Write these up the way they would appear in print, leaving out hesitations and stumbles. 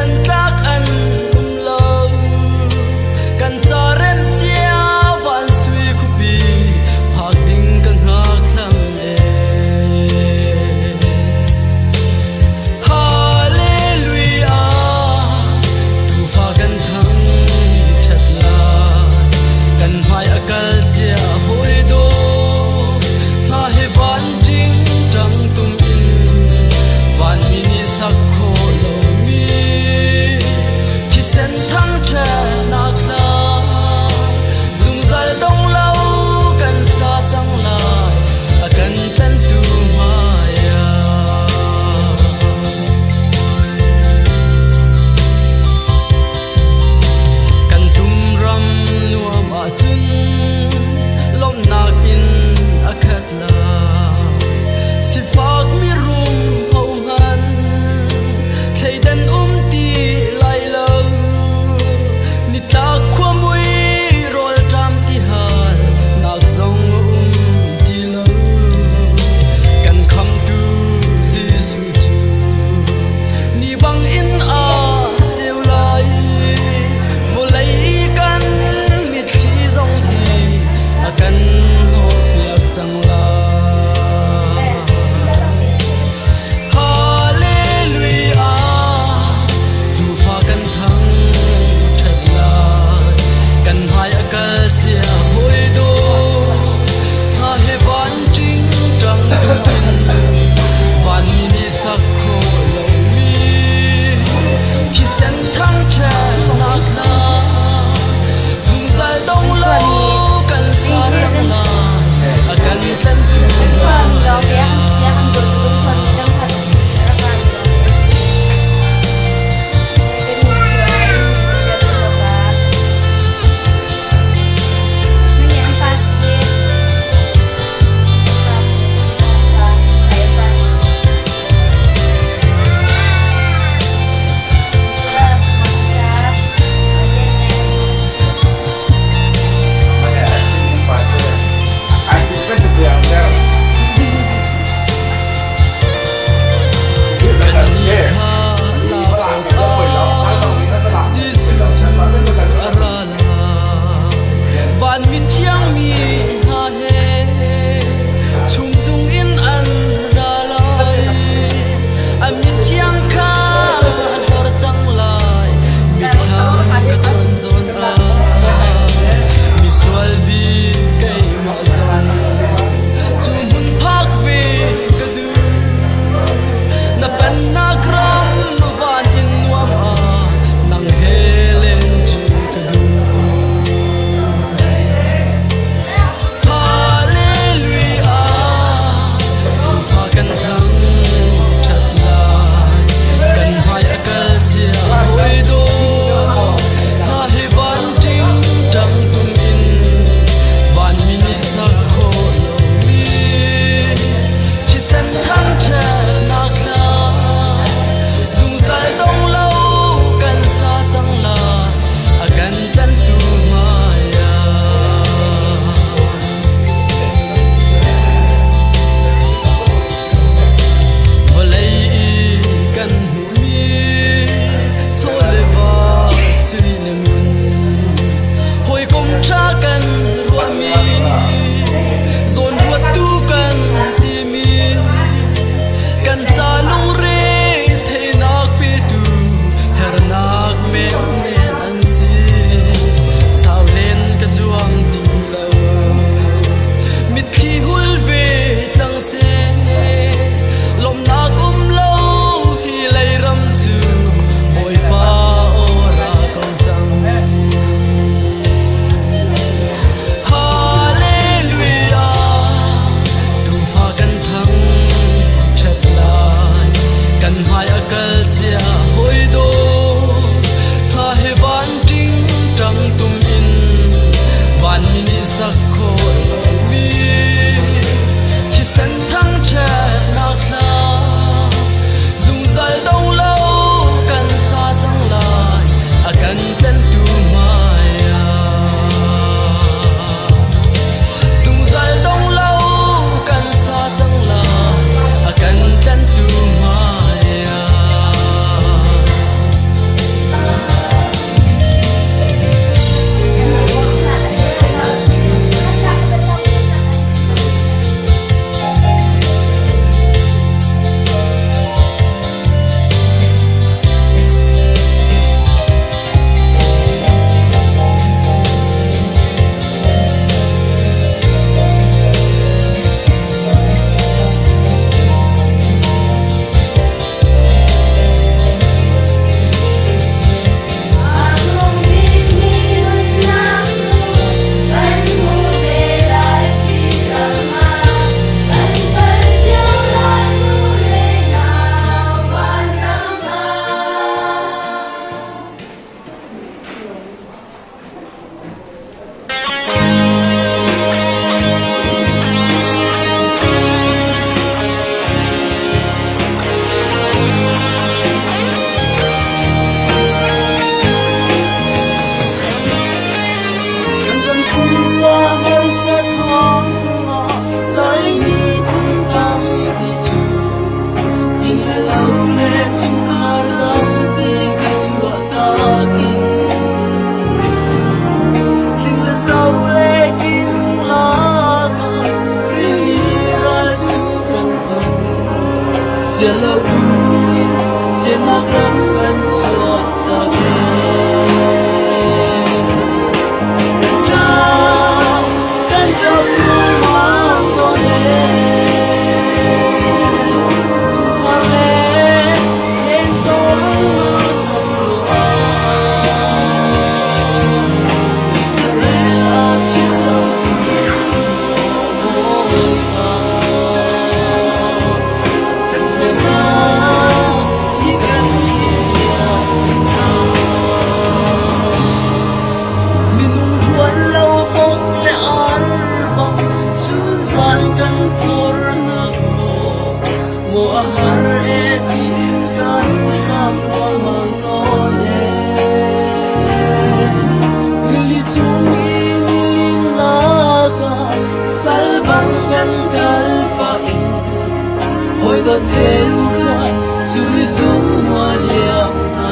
Bochan tlak an um lo. Kan ca rem cia van sui khuapi phak ding ka hngak thlang e. Hallelujah, tufa kan thang ṭhat lai. Kan hmai a kal cia hawi do, hna he van ṭing ṭang tum in vanmi nih sak khawh lomi. Cheu kha cu ni zung mua liam hna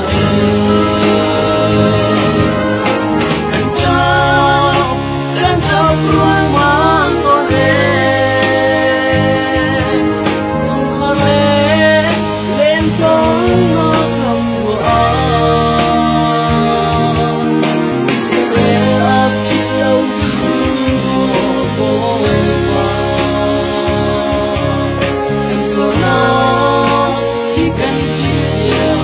Kan ṭap, kan ṭap ruangmang tawn e. Chungkhar le lentawng na kham rua. Israel a philh lo tu Bawipa. Kan tuarnak hi kan philh piak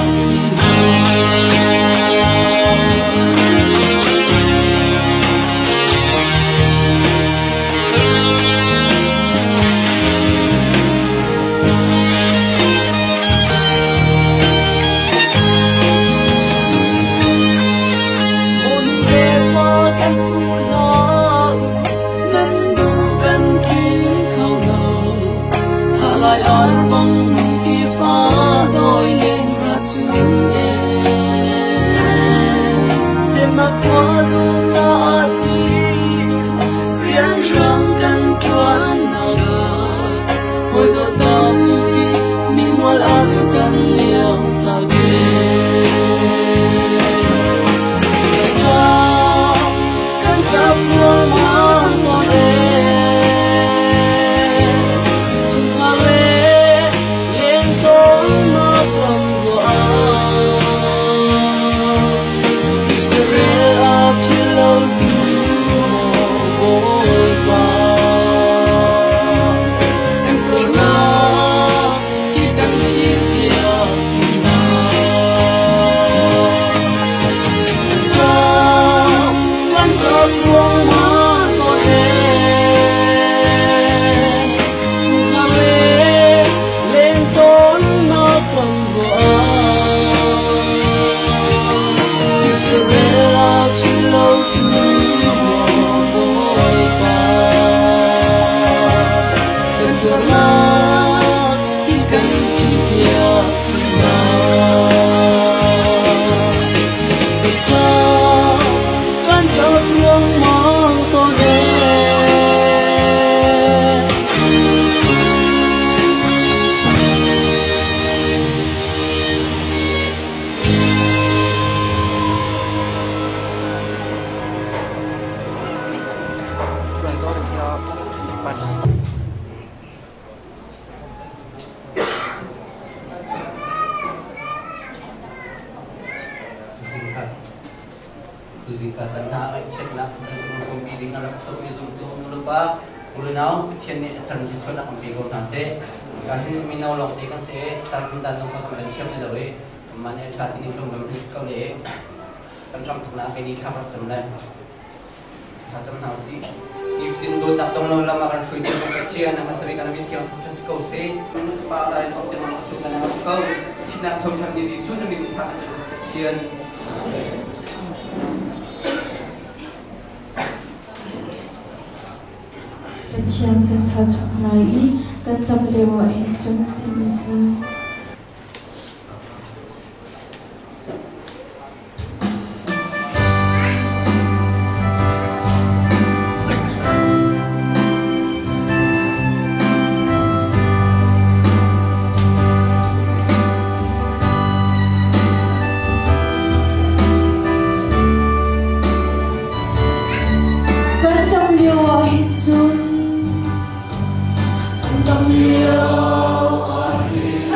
Maw nu le pa kan hmu hlah nan duh kan tling kho lo. Tha lai ar bang hmunkip ah dawi len ra chung e. Semnak khua zung caah tiin rianrang kan ṭuannak ah hawi dawt tampi mingmual an kan liam tak ve. Kan ṭap, kan ṭap ruangmang tawn e. Chungkhar le lengtawnnak ram ruah Israel a philh lo tu Bawipa. Kan tuarnak hi kan philh piak ti hna. Kan ṭap, kan ṭap ruangmang tawn e. Chungkhar le lengtawnnak ram ruah Israel a philh lo tu Bawipa. Kan tuarnak hi kan philh piak hna. Kan ṭap, kan ṭap ruangmang tawn e. Tuzingka caan hna ah ngaihchiatnak kan ṭumpi ding a rak chuakmi zumtu nulepa unau Pathian nih a thar in thluachuahnak kan pe ko hna seh. Ka hin mino lawngte kan si i tar kan dan zong kha kan van thiam ti lo i kanmah nih a ṭha ti ning kan van ko le kan ram thuknak kei ni thla rak cam le thla cam hna usih. Nifatin dawtnak dong lo lam ah kan hruaitu kan Pathian a hmasa bik kan min thiang thangṭhat si ko seh. Pa lai in awk tiang a kan hau ko. Thihnak tho ṭhan ni Jesuh na min thla kan cam Pathian. Pathian kan sal chung lai i kan tam lio ah hin cun timi si. Kan tam lio ah hin cun kan tam lio ah hin.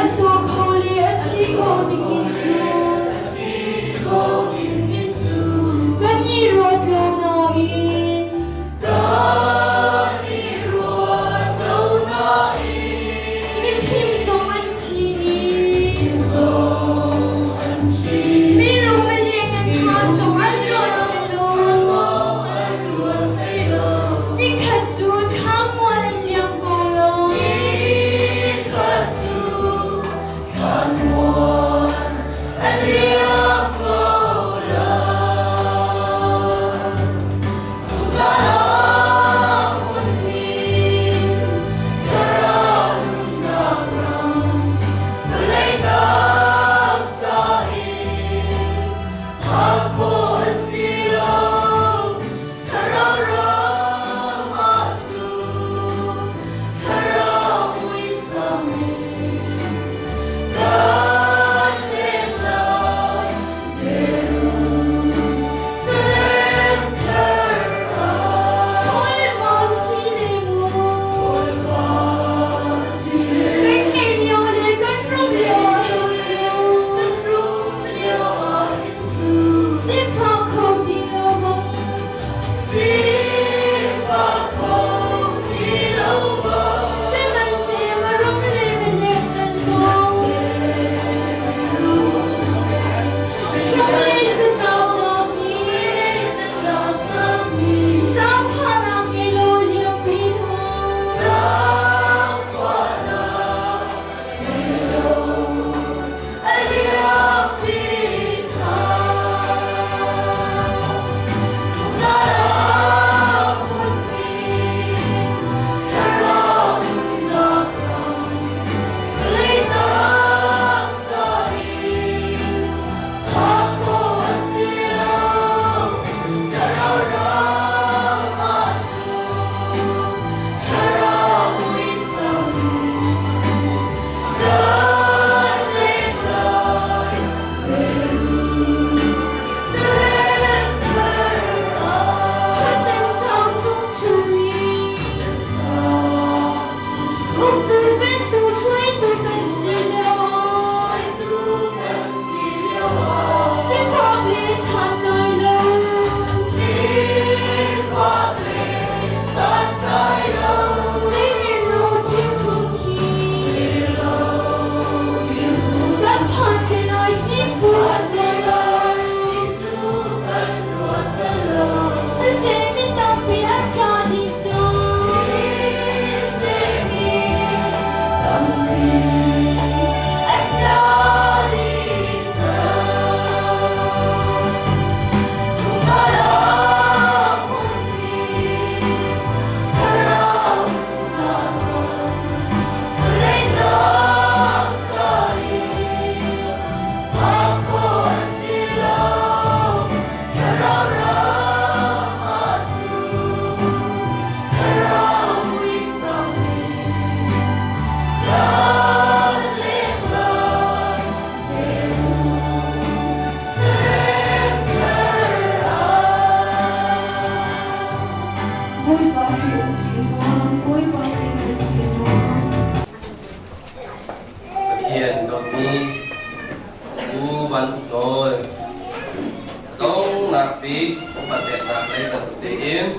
Sunghnak bik upat peknak lei bantuk tein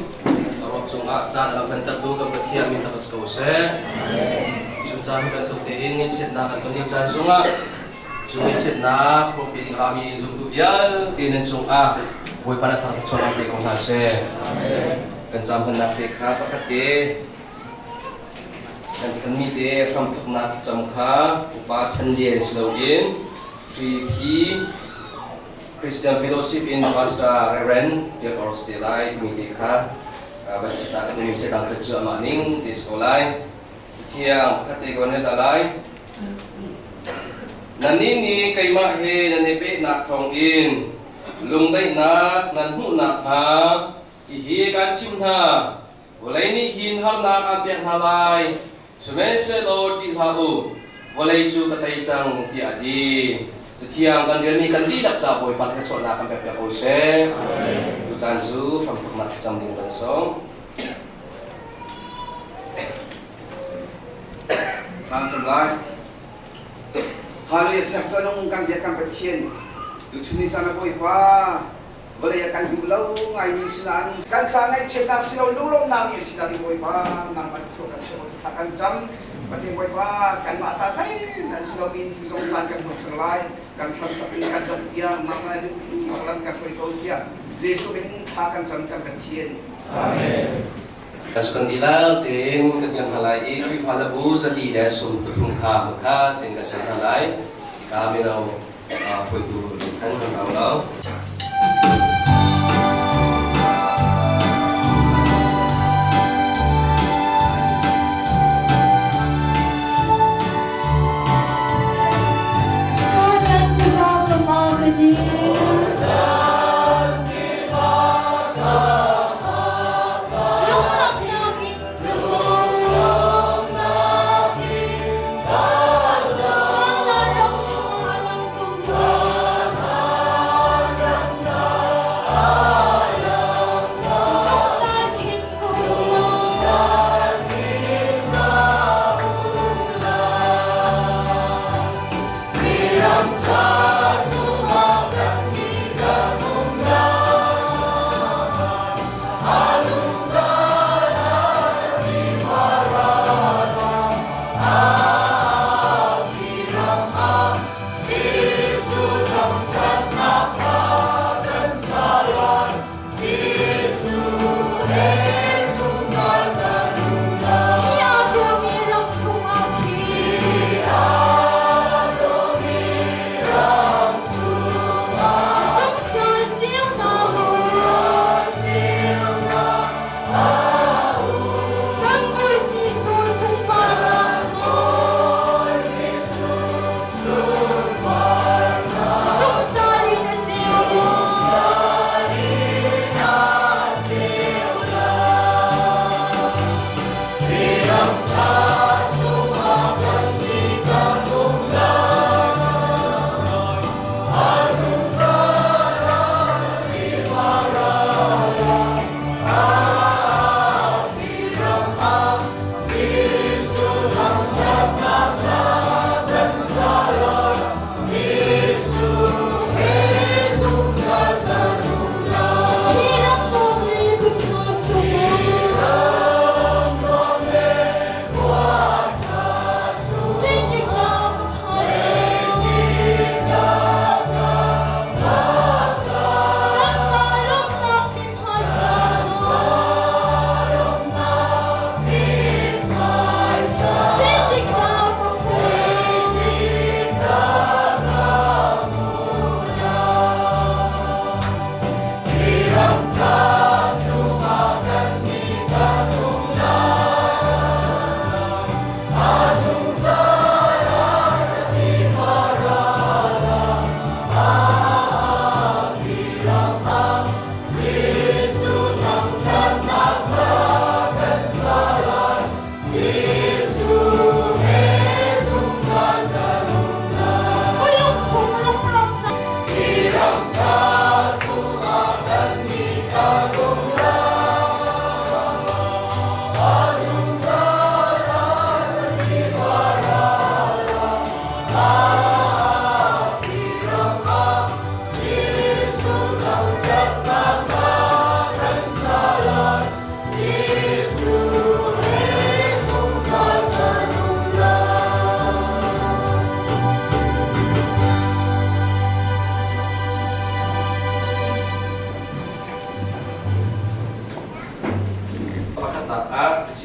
ruak cungah caan a kan tertu kan Pathian min tak ko seh. Cu caan bantuk tein ngaihchiatnak kan ton lio caan chungah cu ngaihchiatnak hrawhpi ding rami zumtu vialte nan cungah Bawipa na thangṭhat chuah pe ko hna seh. Kan cam hmannak te kha pakhat te kan thanmi te hramthoknak cam kha upa chan lian si loin Hi Christian Fellowship in Pastor Reverend Theodore te lai timi te kha van sita kan ning se dang cu amah ning te so lai. Thiang pakhat te ko ne ta lai. Nannih nih keimah he nan i pehnak thawngin lungdaihnak nan hmuh nakhnga hihi kan chimh hna. Vawlei nih hin harnak aan pek hna lai, sihmanhsehlaw ṭih hlah u, vawlei cu ka tei cang, tiah a ti. Cathiang kan rianmi kan dihlak caah Bawipa thluachuahnak kan pekpiak ko seh. Tucaan cu hramthawknak thlacam ding kan sawm. Kan cam lai. Hallelujah sertu nung kan biak kan Pathian tuchun ni caan ah Bawipa Vawlei a kan duh lo ngaimi sinain kan ca ngaihchiatnak si lo lunglawmhnak nih a si dah Bawipa nangmah thluak kan chiah thla kan cam. Pathian Bawipa kanmah ta zeihmanh si loin tu zong caan kan hmang cang lai. Kan hram tak in kan dongh tiang nangmah lungthin lam kan hruai ko tiah Jesuh min thla kan cam kan Pathian. Amen. Kan dihlak tein kan kan hna lai i Khrihfa labu 113 kha hmunkhat tein kan ser hna lai. Ka mino hruaitu kan kan rau lo. Jordan tiva ka ka dir. Lungnak in ka zawm. Vannak ram chung a lang tung lo.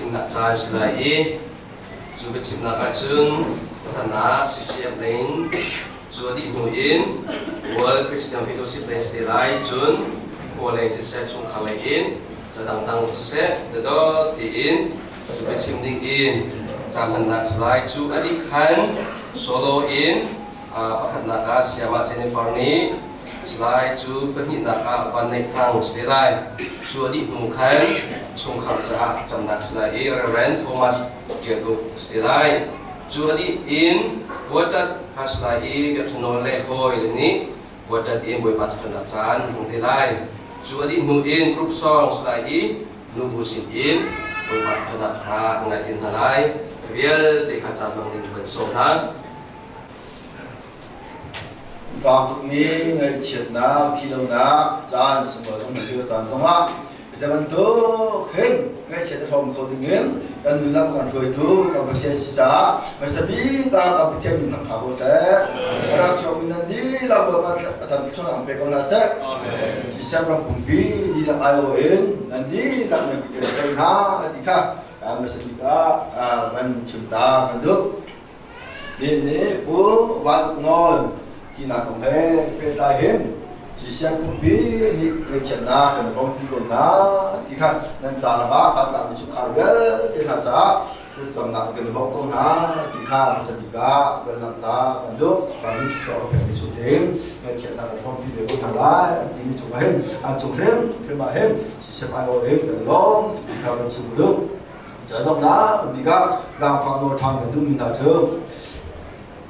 Biachimnak caan si lai i cu biachimnak ahcun pakhatnak CCF lei cu a dih hnu in World Christian Fellowship lei si te lai cun khua lei siseh chungkhar lei in ca dangdang siseh dawdawt tiin cu biachim ding in caan hmannak si lai. Cu a dih khan solo in pakhatnak ah Sayamah Jennifer nih si lai cu pahnihnak ah Van Neih Thang si te lai. Cu a dih hnu khan chungkhar caah thlacamnak si lai i Reverend Thomas Tial Uk si te lai. Cu a dih in Quartet kha si lai i Biakṭheno le hawi le nih Quartet in Bawipa thlacamnak caan hmang te lai. Cu a dih hnu in group song si lai i nubu sin in Bawipa thlacamnak kha kan ngai te hna lai. Vialte kha caan hmang ding kan sawm hna. Fak tukmi ngaihchiatnak, thihlonak caan sunglawi zong lio caan zongah hi bantuk hin ngaihchiat a hrawm kho dingin kan nun lam kan hruaitu kan Pathian si caah hmasa bik ah kan Pathian min thangṭha ko seh. Rak chuakmi nan dihlak Bawipa a chung ang pe ko hna seh. Sisem ram pumpi dihlak aiawh in nan dihlak nan kut kan hna ti kha hmasa bik ah van chim ta kan duh. Nih nih Pu Van Uk Nawl tinak kong he pehtlai hin Cisiang pumpi nih ngaihchiatnak kan hrawmpi ko hna ti kha nan ca lakah tangtami chungkhar vialte hna caah thlacamnak kan i bawmh ko hna ti kha hmasa bik ah van langhter kan duh. Kami chuah pekmi chung tein ngaihchiatnak kan hrawmpi ve ko hna lai an timi cungah hin an cung hrimhrim ah hin sisep aiawh in kan lawm ti kha kan chim duh. Donghnak bik ah zaangfah nawl ṭhan kan duhmi hna cu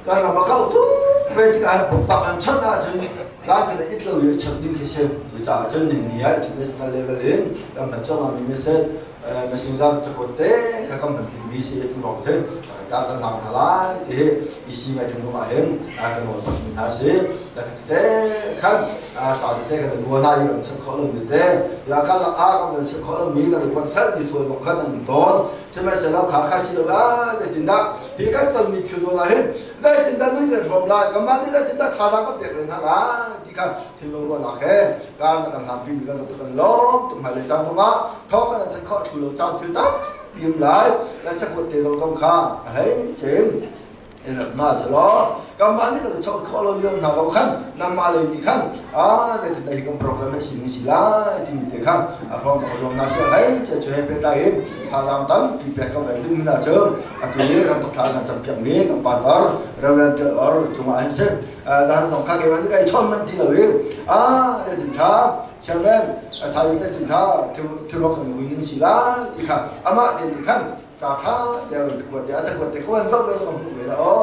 kan ram a kauh tuk ve tikah pumpak an chawnh ahcun tlang kan it lo i a chawnh ding khi si. Cucaah cun ningni ah international level in kan hman cuahmah mi message messenger cakuat te kha kan hman pimi si tu lawng cu ka kan hlang hna lai ti hi isi ngai ṭung ah hin ka nawl mi hna si. Te khan sa te kan bua na i an chim khawh lomi te ya kan lak ah kan chim khawh lomi kan kuat khat mi thul khan an tawn sihmanhsehlaw kha kha si lo la zeitindah hi kan tonmi thil zawn ah hin zeitindah nun kan hrawm lai kanmah nih zeitindah thazaang kan pek ve hna lai ti kha thinlung ruahnak he kan kan hlampi mi kan kan lawm tuk hmai le caan zongah thawng kan theih khawh thlu lo caan thil tampi um lai kan cakuat te zong zong kha a hei cem ma selaw kanmah nih kan chok khawh lo lio hna ko khan nangmah lei nih khan a zeitin dah hi kan program hi si si lai timi te kha a hrawm ko lawm na si hei che che pe tlai in thazaang tampi pek ko ve ding na cu atu hi ram tok thla kan cam piak mi kan pastor Reverend Tel Or cungah hin si dan zong kha keimah nih kai chon man ti lo in a zeitin tha chairman thai zeitin tha thilok kan winning si lai ti kha amah te nih khan ca tha te kuat te a cakuat te ko an zoh ve ka hmuh ve la o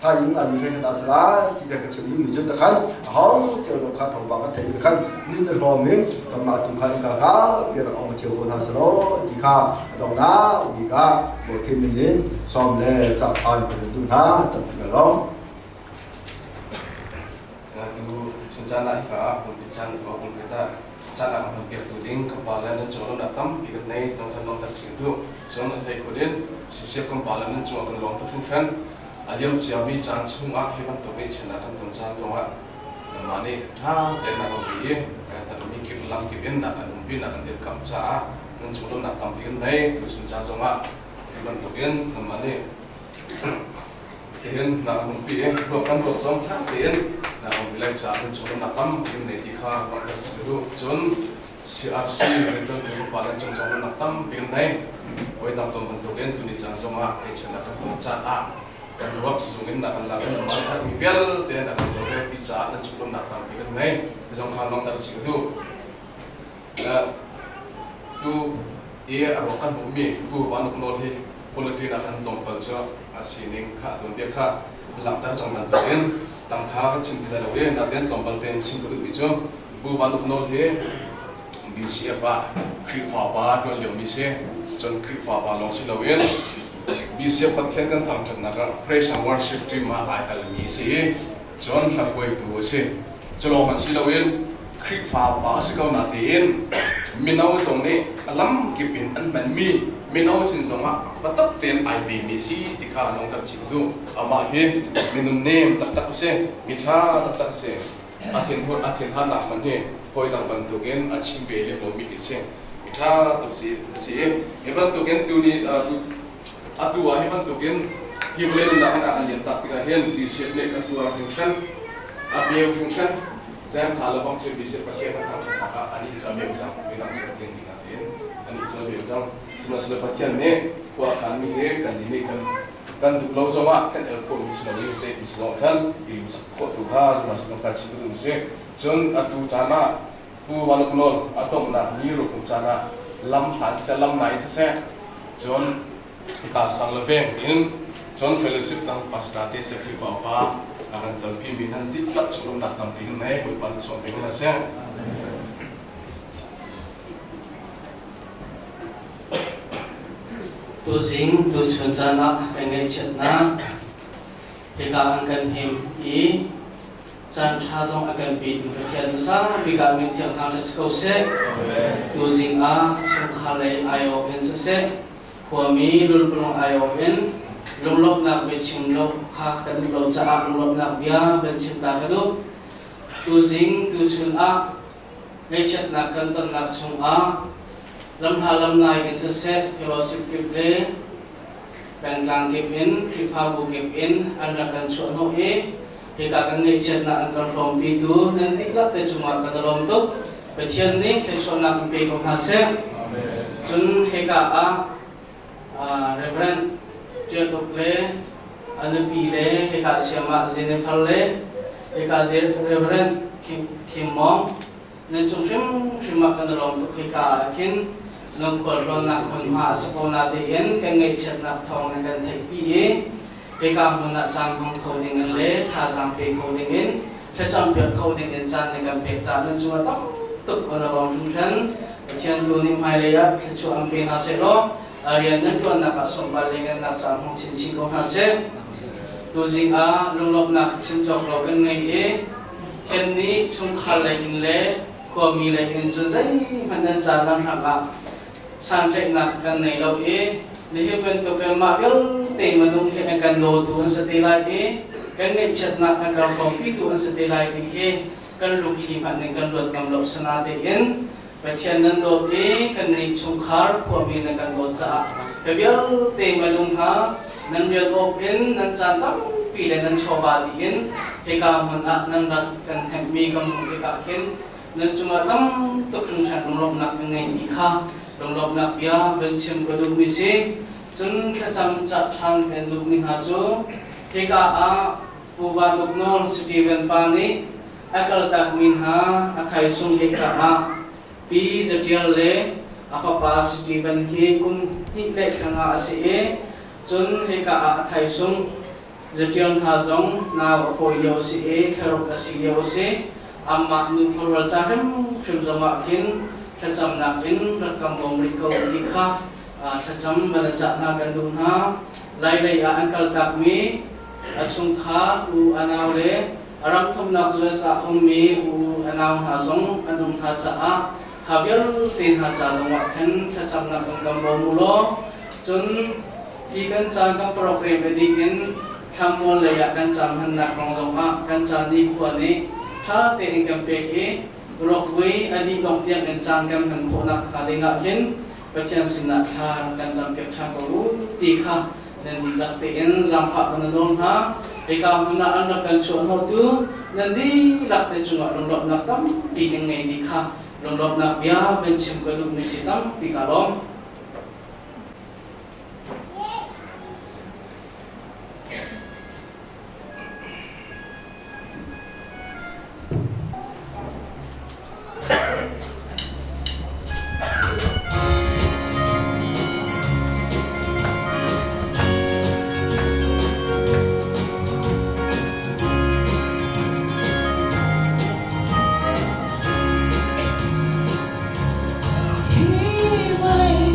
tha yung la mi ka ta sala ti ka ka chim mi chu ta khan hong cheu lo kha thong ba ka thei khan nin na hlom in kan ma tu khan ka ka bia ka ong cheu ko na salo ti kha adong na bi ka bo kim min som le cha than ka tu na tam ka long Tu chun ah hika ah pulpit chan pulpit ah chan ah kan piak tu ding kan pa le nan cung lawmnak tampi kan nei zong kan lawmter chin duh cun a hlei khun in sisiap kan pa le nan cung ah kan lawm tuk hringhran a liam ciami caan chung ah hi bantuk ngeihchiatnak nak kan ton caan zong ah nangmah nih ṭha tein na kan pi i kan mi kip lam kip in na kan umpi na kan dirkamh caah nan cung lawmnak tampi kan nei tu chun caan zong ah hi bantuk in nangmah nih Tihin na umpi i ruak kan ruak zong ṭha tein na umpi lai caah nan chunglam tampi in nei ti kha langhter si duh. Cun CRC rianṭuantu upa nan cung zong nak tampi in nei. Hawi dang ton bantukin tuni caan zongah eichiatnak kan ton caan ah kan ruak sizung in na kan lak in nanmah nih herhmi vialte na kan tawlrelpi caah nan chunglam nak tampi kan ngei. Ti zong kha langhter si ka duh. Tu i a ruak kan hmuhmi Pu Van Uk Nawl hi politics ah khan tlawmpal cu a sining kha a tuanbia kha an langhter cang bantukin tam kha kan chim ti lai lo i nakin tlawmpal tein chim ka duhmi cu Pu Van Uk Nawl hi BCF ah Khrihfa pa ṭuan liomi si cun Khrihfa pa lawng si loin BCF Pathian kan thangṭhatnak ah praise and worship team ah ai telmi a si i cun hlahruaitu a si. Cu lawng hmanh si loin Khrihfa upa a si ko natein mino zong nih a lamkip in an hmanmi mino sin zongah biatak tein ai pemi si ti kha lungter chih ka duh. Amah hi minun nem taktak a si, mi ṭha taktak a si. A thinhun a thinhannak hmanh hi hawi dang bantukin a chim ve lem lomi khi a si. Ṭha tuk si a si i hi bantukin tuni atu ah hi bantukin hi vawlei nunnak in a kan liam tak tikah hin tisiat nih kan tuar hringhran, a beu hringhran. Zem hna le bang cu tisiat Pathian kan thangṭhatnak ah anih cu a beu cang, midang cu Pathian ti hna tiin anih cu a beu cang. Sihmanhsehlaw Pathian nih khua a khanmi hi kannih nih kan kan duh lo zongah kan el khawhmi si loin zeiti si zong khan i lungsak khawh tu kha sihmanhsehlaw kan chim ka duh si. Cun atu caan ah Pu Vanuknawl a donghnak ni ruk caan ah lam hlan siseh lam nai siseh cun hika sang le veng in cun fellowship dang pastor te se Khrihfa upa a kan telpi mi nan dihlak chungumnak tampi hin nei Bawipa nih sawm pe hna seh. Tuzing tuchun caan ah kan ngaihchiatnak hika an kan him i caan ṭha zong a kan petu Pathian hmasa bik ah min thiang thangṭhat si ko seh. Tuzing ah chungkhar lei aiawh in siseh, khuami lulpalung aiawh in lunglawmhnak biachim lo kha kan duh lo caah lunglawmhnak bia kan chim ta ka duh. Tuzing tuchun ah ngaihchiatnak kan tonnak chungah lamhla lamnai in siseh, fellowship kip le pengtlang kip in Khrihfabu kip in an rak kan chuahhnawh i Hika kan ngaihchiatnak an kan hrawmpitu nan dihlak te cungah kan i lawm tuk. Pathian nih thluachuahnak in pe ko hna seh. Cun hika ah Reverend Ṭial Uk le a nupi le hika siamah Jennifer le hika Reverend Kim Mong nan cung hrimhrim ah kan i lawm tuk. Hika ah khin nan khualtlawnnak hmunhma a si ko natein kan ngaihchiatnak thawng nan kan theihpi i hika hmun ah caan hmang kho ding in le thazaang pe kho ding in thlacam piak kho ding in caan na kan pek caah nan cungah tam tuk kan i lawm hringhran. Pathian tu nih hmailei ah thluachuah an pe hna seh law rian nan ṭuannak ah sawmpal le ngannak caan hmang chinchin ko hna seh. Tuzing ah lunglawmhnak chim cawk lo kan ngei i kannih chungkhar lei in le khuami lei in cun zeihmanh nan caan nan hrang ah santlaihnak kan nei lo i nihin bantuk in mah vialte minung hi an kan dawtu an si te lai i kan ngaihchiatnak kan kan hrawmpitu an si te lai ti hi kan lungthli hmanh in kan ruat ngam lo sana tein Pathian nan dawt i kannih chungkhar khuami nan kan dawt caah hi vialte minung hna nan rian awk in nan caan tampi le nan chawva dih in hika hmun ah nan rak kan hnemhmi kan hmuh tikah khin nan cungah tam tuk hringhran lunglawmhnak ka ngei ti kha lunglawmhnak bia van chim ka duhmi si. Cun thlacam cah ṭhan kan duhmi hna cu hika ah Pu Van Uk Nawl Steven pa nih a kaltakmi hna a thaisung hika ah Pi Za Ṭial le a fapa Steven hi kum hnih le thla nga a si i cun hika ah a thaisung Zatial hna zong nau a pawi lio a si i thlaruk a si lio a si. Amah nu farual ca hrimhrim zongah khin thlacamnak in rak kan bawm rih ko ti kha thlacam van cah hna kan duh hna. Lailei ah an kaltakmi a chungkhar u a nau le a ram thumnak US ah ummi u a nau hna zong an um hna caah kha vialte hna ca zongah khin thlacamnak kan kan bawm u law cun Hi kan caan kan program a dih in thlammual lei ah kan caan hmannak rong zongah kan caan nikhua nih ṭha tein kan pek i ruakvui a dih dongh tiang in caan kan hman khawhnak hnga ding ah khin Pathian sinah thla rak kan campiak ṭhan ko u ti kha nan dihlak tein zaangfah kan nawl hna. Hika hmun ah an rak kan chuahhnawhtu nan dihlak te cungah lunglawmhnak tampi kan ngei ti kha lunglawmhnak bia kan chim ka duhmi si tampi kaa lawm. Hi vawlei.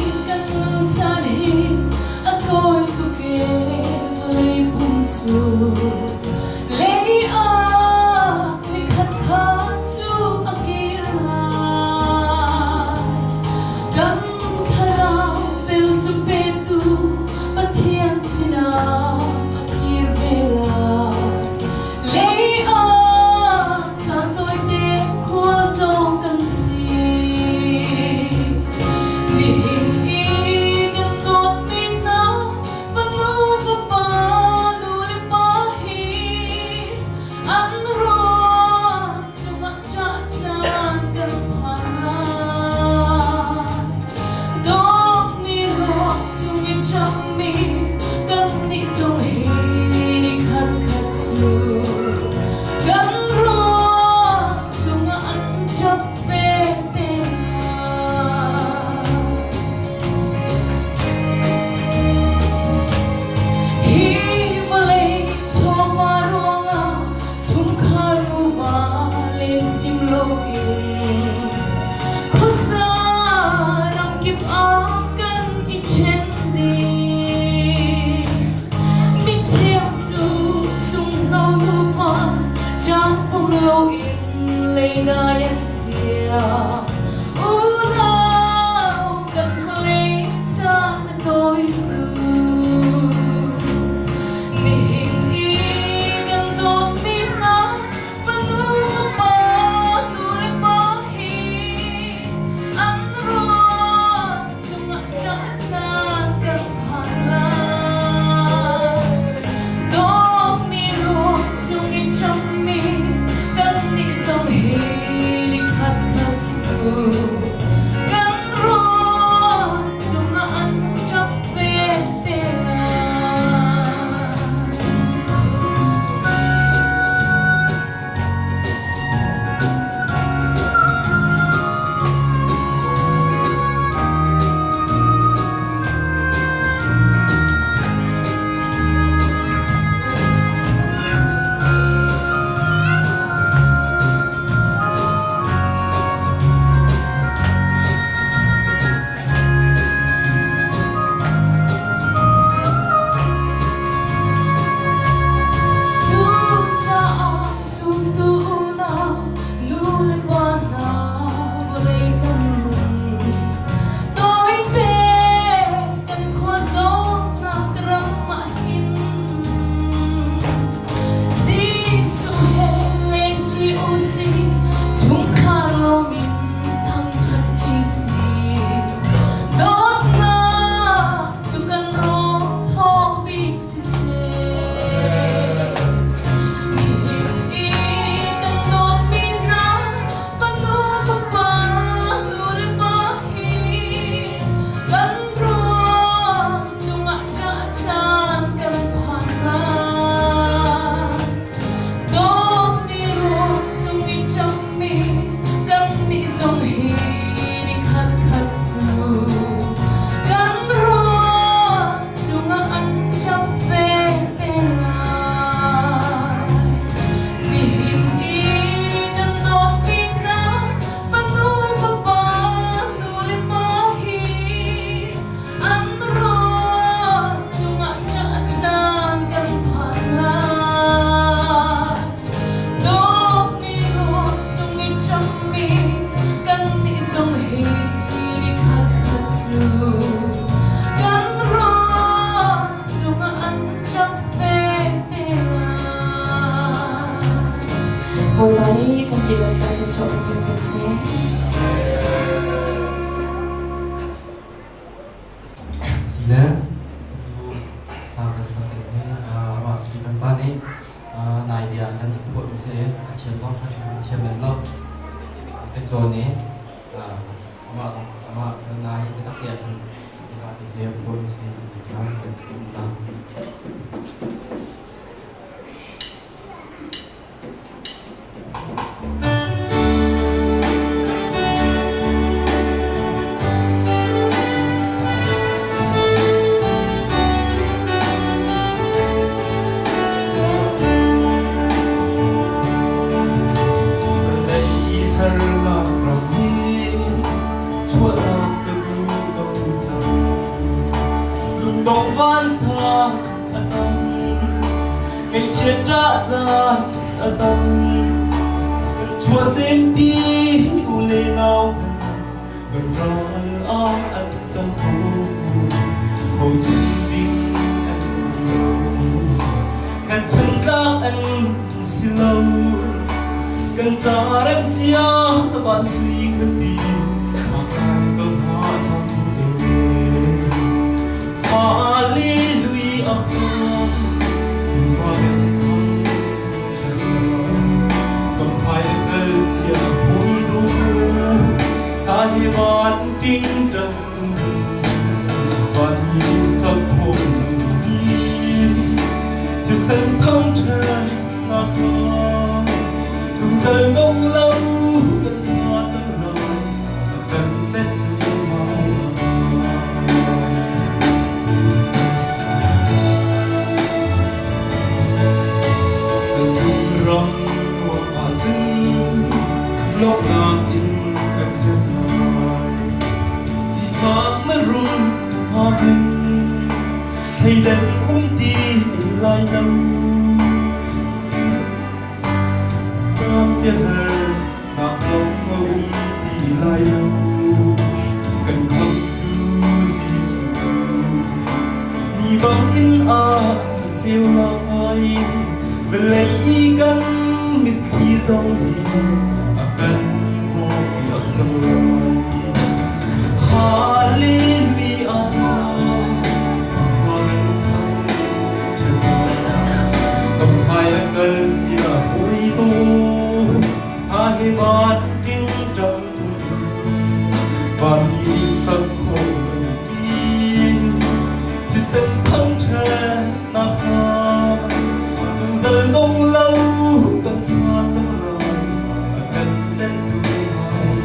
loin khuaza ramkip ah kan i ṭhen dih. Micheu cu sunghno nupa ṭampum loin leidai an chia. Unau kan hmalei caan a tawi tuk. Nihin i kan dawtmi hna fanu fapa nu le pa hi an ruang cungah ṭah caan kan phan lai. Dawtmi ruang cung i ṭammi kannih zong hi nikhat khat cu kan ruang cungah an ṭap ve te lai. Cucaah zumtu unau nu le pa hna vawlei kan nun. Tawite kan khualdawtnak ram ah hin Jesuh he lengṭi u sih, chungkhar lawm in thangṭhat ṭi sih. Dawtnak cu kan rawl thawng bik siseh. Nihin i kan dawtmi hna fanu fapa nu le pa hi kan ruang cungah ṭah caan kan phan lai. Dawtmi ruang cung i ṭammi kannih zong hi nikhat khat cu kan ruang cungah an ṭap ve te lai. Nihin i kan dawtmi hna fanu fapa nu le pa hi an ruang cungah ṭah caan kan phan lai. Dawtmi ruang cung i ṭammi kannih zong hi nikhat khat cu kan ruang cungah an ṭap ve te lai. Bawipa nih kan dihlak ca ka chuah kan pek seh. Sile tu kan sak hi amah Stephen pa nih nai dia khan a phuah mi si a thiam zong kha thiam lem lo ka cawn i amah amah nai biatak te khan hi a phuah mi si. Harnak ram hi chuahnak ka duh lo cang. Lungdong vansang a tam. Ngaihchiat ṭah caan a tam. Kan chuahsempi u le nau kan ral ah an cang ko. Bochan ding an lo. Kan chungtlak an si lo. Kan ca rem cia van sui khuapi makan ko hna nam e. Hallelujah. Zungzal dong lo kan sa cang lai. Dawtnak in ka khat lai. Sifak mirum hngak in thleidan um ti lai lo. Tlangtiahar nak zong a um ti lai lo. Kan khamhtu Jesuh ni bang in a ceu lai. Vawlei i kan mitthli zong hi a kan hawpiak cang lai. Hallelujah, thua kan thang Kam hmai a kal cia hawi tawn, a he van ting ṭang Vanmi nih sak khawh lomi thisen thangṭhatnak hna zungzal dong lo kan sa cang lai, a kan tlentu hmaiah.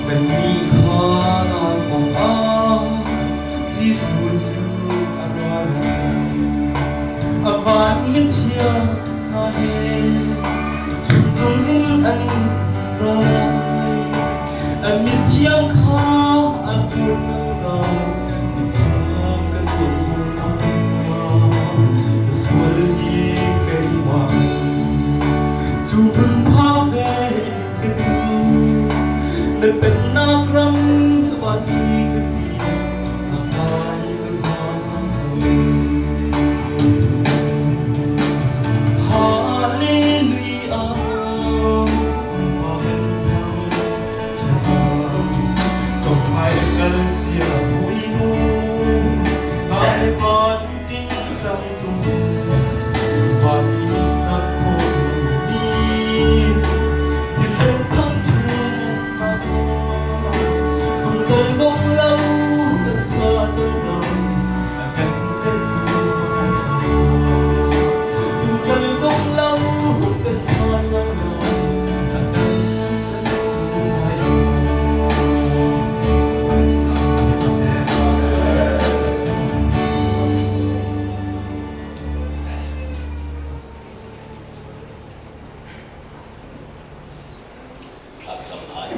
Kannih kha naa kongah Jesuh cu a ra lai. A van mitchia hna he chungcung in an ra lai. An mithiang kha an fur cang lai. Mithiang kan tuah zungzal. Sual hi keimah cu hmun phak ve ka duh. Na pennak ram van si ka ti. Thlak cang lai.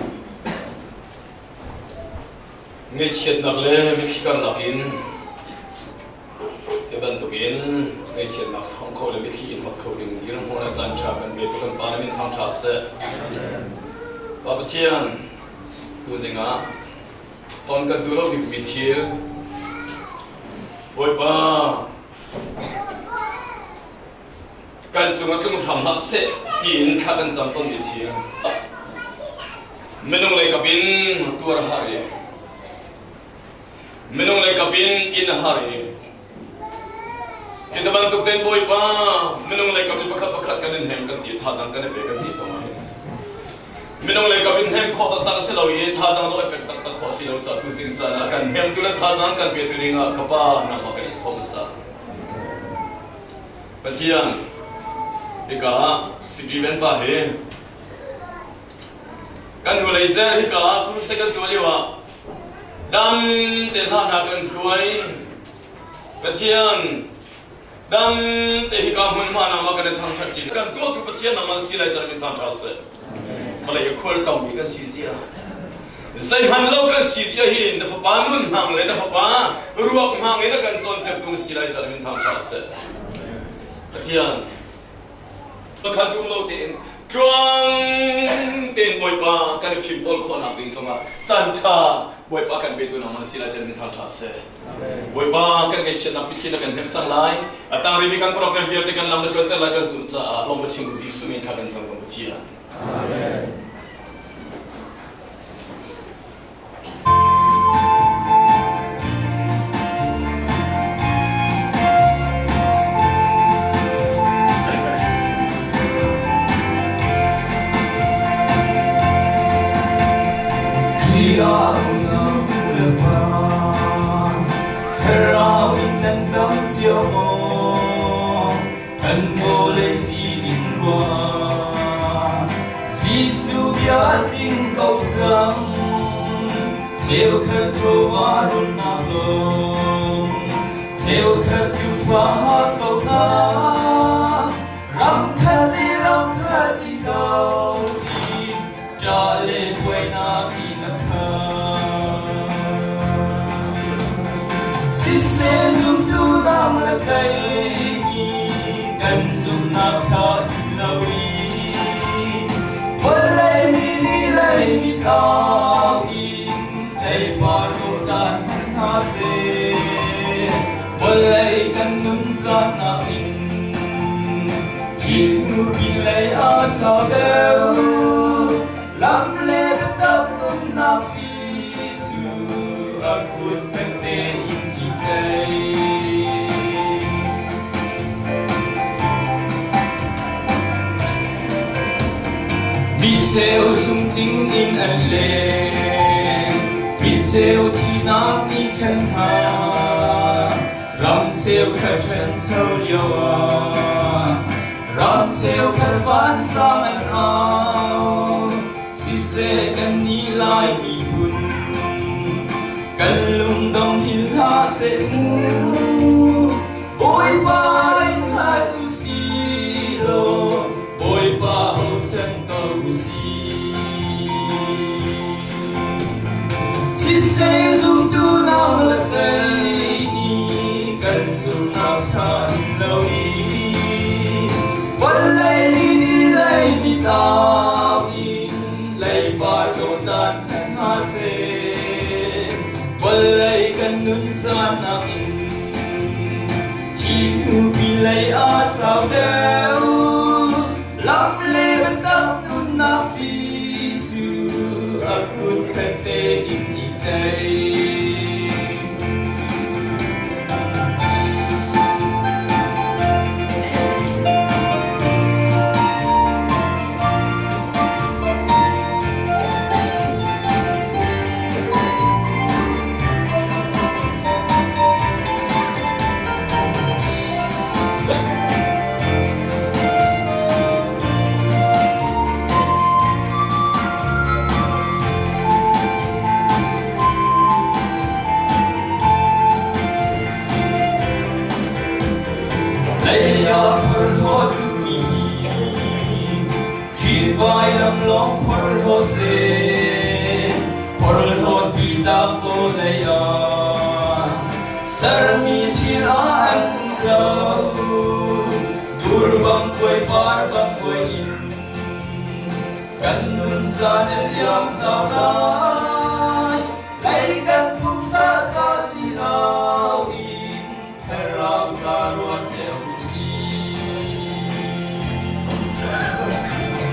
Ngaihchiatnak le mitthli karlak in hi bantukin ngaihchiatnak hrawng kho le mitthli in hmat kho ding dirhmun ah caan ṭha kan pe tu kan Pa na min thangṭha seh. Pa Pathian, tuzing ah ton kan duh lo bikmi thil Bawipa kan cung ah tlung hram hlah seh tiin thla kan cam tawnmi thil minung lei kap in tuar a har i minung lei kap in in a har i hi bantuk ten Bawipa minung lei kap in pakhat pakhat kan in hem kan ti thazaang kan i pe kan ti zong ah hin minung lei kap in hem khawh taktak a si lo i thazaang zong i pek taktak khawh si lo ca tu zing caan ah kan hem tu le thazaang kan pe tu ding ah ka pa nangmah kan in sawm sa. Pathian, hika ah Stephen pa hi kan hnulei zer hika ah crusade kan tuah lio ah dam te hna hna kan hruai. Pathian, dam te hika hmunhma nangmah kan in thangṭhat ṭi. Kan tuahtu Pathian nangmah si lai can min thangṭha seh. Vawlei a khual tlawmmi kan si zia. Zeihmanh lo kan si zia hi na fapa nun hmang le na fapa ruak hmang in a kan cawnpiaktu na si lai caan min thangṭhat seh. Pathian, pakhat tum lo tein tluang tein Bawipa kan i fimtawl khawhnak ding zongah caan ṭha Bawipa kan petu nangmah na si lai caan min thangṭhat seh. Bawipa kan ngaihchiatnak mitthli na kan hnemh cang lai. A tang rimi kan program vialte kan lam na tluanter lai kan zumh caah lawm chim Jesuh min kha kan cang kan Pathian. Amen. Khrih ah unau le pa, thlarau in nan dam cio maw? Kan vawlei sining ruah Jesuh bia a tling ko cang. Cheukhat chawva runnak lawng, cheukhat tufa ko hna. Ramkhat i ramkhat i do i ṭah le buainak in a khat. Siseh zumtu dang le kei nih kan zumhnak kha in lo i vawlei mi nih lei mi tlau in theipar dawhdan hna seh. Vawlei kan nun zatnak in Thihnu pinlei a sau deuh, lam le biatak nunnak Jesuh a kut fek tein i tlaih. Mi cheu sungtling in an leng, mi cheu thihnak nih khen hna. Ram cheukhat ṭhancho lio ah ram cheukhat vansang an au. Siseh kannih Lai miphun kan lungdong hin hlah seh mu. Bawipa in hngal u si law Bawipa bochan ko u sih. Siseh zumtu nang le kei nih kan zumhnak kha in lo i vawlei ni ni lei ni tau in leipar dawtdan kan hna seh. Vawlei kan nun caan nakin thi hnu pinlei a sau deuh. Lam le biatak nunnak Jesuh a kut fek tein i tlaih. Lei ah phorhlawt mi Khrih vailam lawng phorhlaw seh, phorhlawt ti tak vawlei ah sermi thil ah an um lo. Dur bang kuai par bang kuai in kan nun caan a liam zau lai. Lei kan pumsa ca si loin thlarau ca ruat deuh si.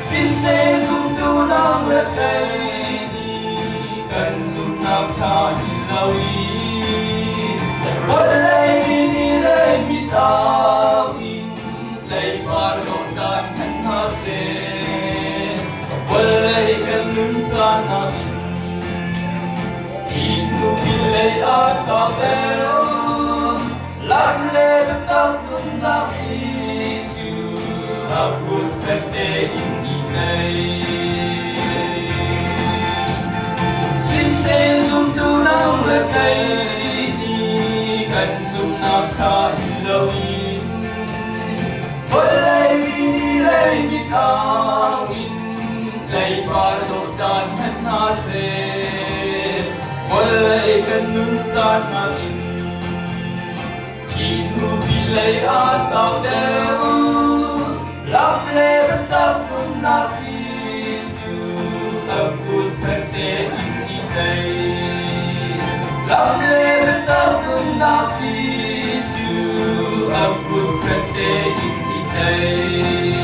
Siseh zumtu nang le kei nih kan zumhnak kha hin lo in vawlei mi nih lei mi tau in leipar dawhdan kan hna seh. Vawlei kan nun caan nakin thihnu pinlei a sau deuh. Lam le biatak nunnak Jesuh a kut fek tein i tlaih. Siseh zumtu nang le kei nih kan zumhnak kha hin loin vawlei mi nih lei mi thau in leipar dawhcaan hmanh hna seh. Vawlei kan nun caan nakin Thi hnu lei a sau deuh, lam le biatak nunnak Jesuh a kut fek tein i tlaih. Lam le biatak nunnak Jesuh a kut fek tein i tlaih.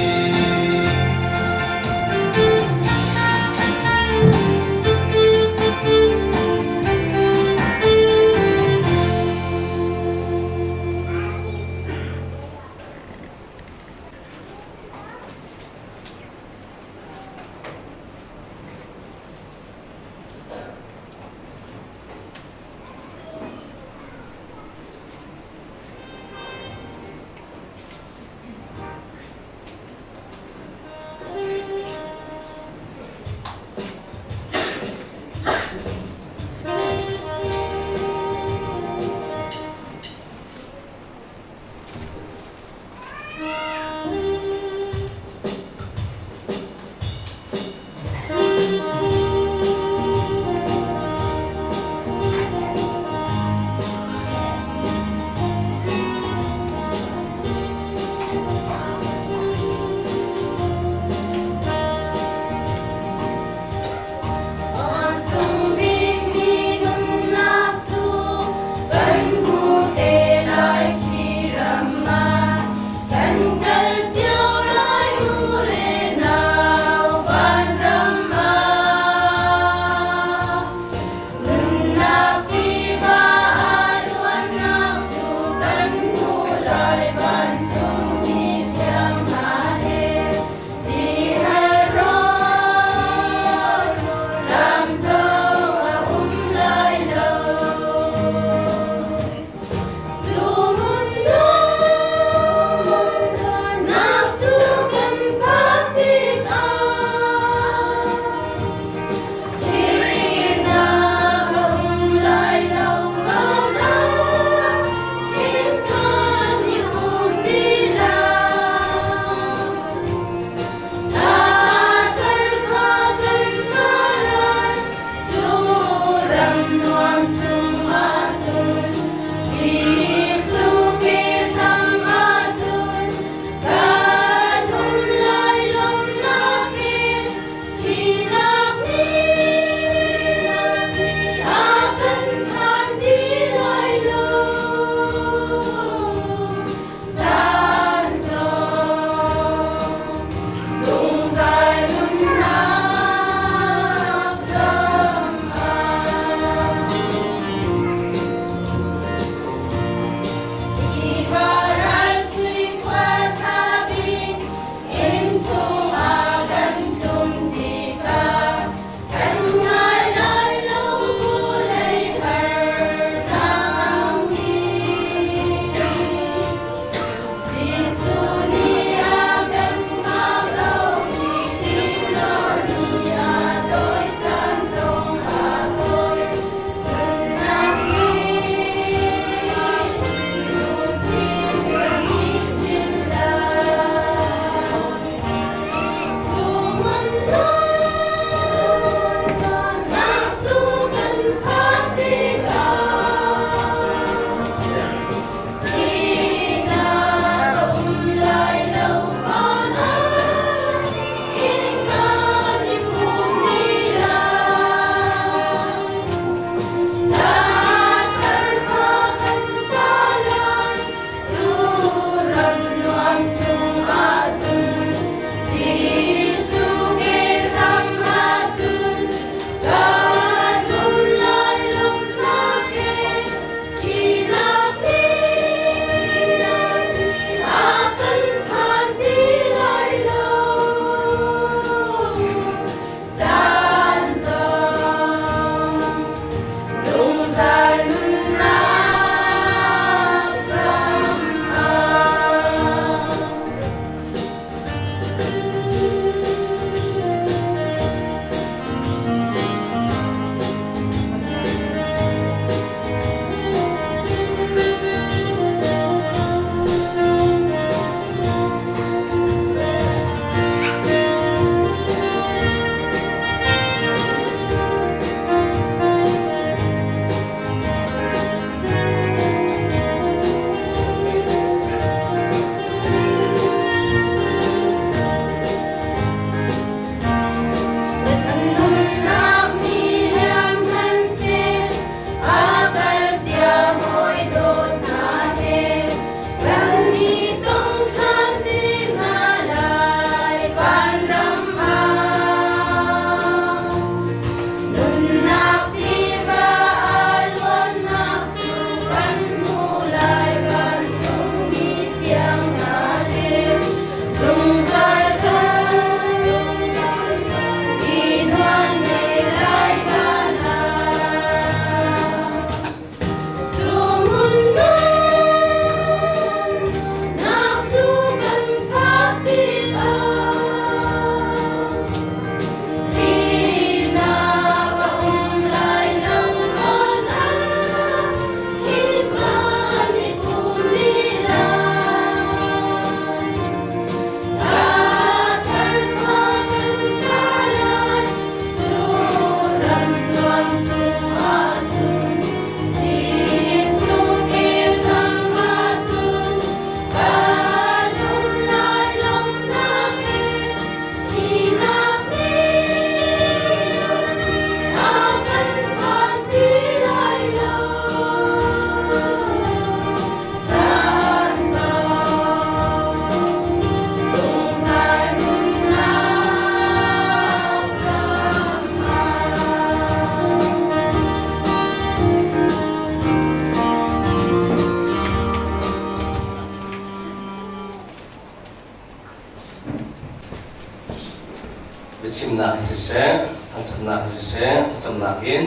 Lawmhnak in siseh, thangṭhatnak in siseh, thlacamnak in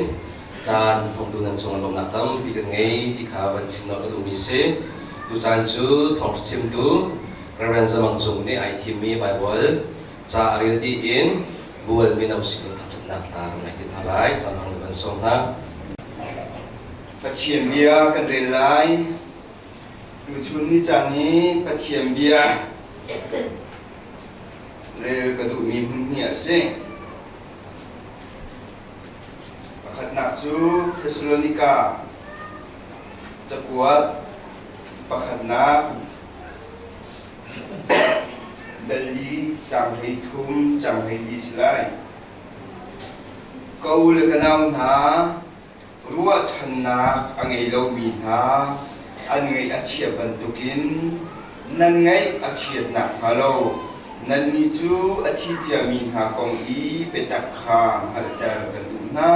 caan hmangtu nan cungah lawmhnak tampi kan ngei ti kha van chim ka duhmi si. Tucaan cu thawngṭha chimtu Reverend Zamang Cung nih ai thimmi Baibal ca a rel dih in bual mino sin in thangṭhatnak hla kan ngai ti hna lai. Caan hmang van sawm hna. Pathian bia kan rel lai. Tuchun ni caan i Pathian bia rel ka duhmi hmun hi a si. Pakhatnak cu Thesalonika cakuat pakhatnak dal li caang 13 caang 14 si lai. Ka u le ka nau hna, ruahchannak a ngei lomi hna an ngaih a chia bantukin nan ngaih a chiat nakhnga lo nannih cu a thi ciami hna kong i biatak kha hngalhter kan duh hna.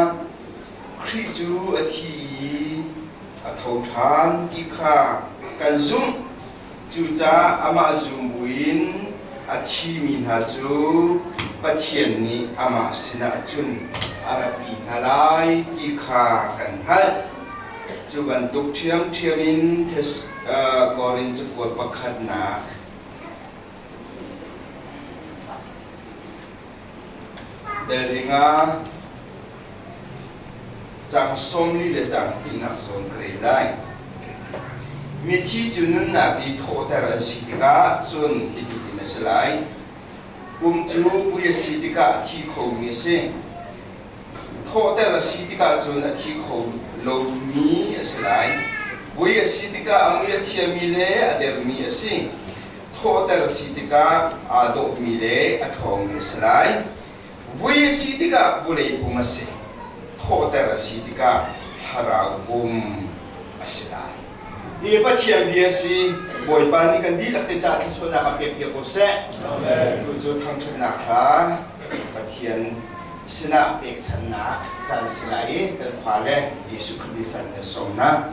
Khrih cu a thi i a tho ṭhan ti kha kan zumh. Cucaah amah zum buin a thimi hna cu Pathian nih amah sinah cun a ratpi hna lai ti kha kan hngalh. Cu bantuk ṭhiamṭhiam in Korin cakuat pakhatnak dal ringa Caang 40 le caang hnihnak zawn ka rel lai. Mithi cu nunnak i thawhter an si tikah cun hitihin a si lai. Pum cu vui a si tikah a thi khomi a si. Thawhter a si tikah cun a thi kho lomi a si lai. Vui a si tikah a mui a thiami le a dermi a si. Thawhter a si tikah aa dawhmi le a ṭhawngmi a si lai. Vui a si tikah vawlei pum a si, thawhter a si tikah thlarau pum a si lai. Hi Pathian bia si, Bawipa nih kan dihlak te caah thluachuahnak a pek piak ko seh. Tu cu thangṭhatnak hla Pathian sinah pekchanhnak caan si lai i kan fale Jesuh Khrih san na sawm hna.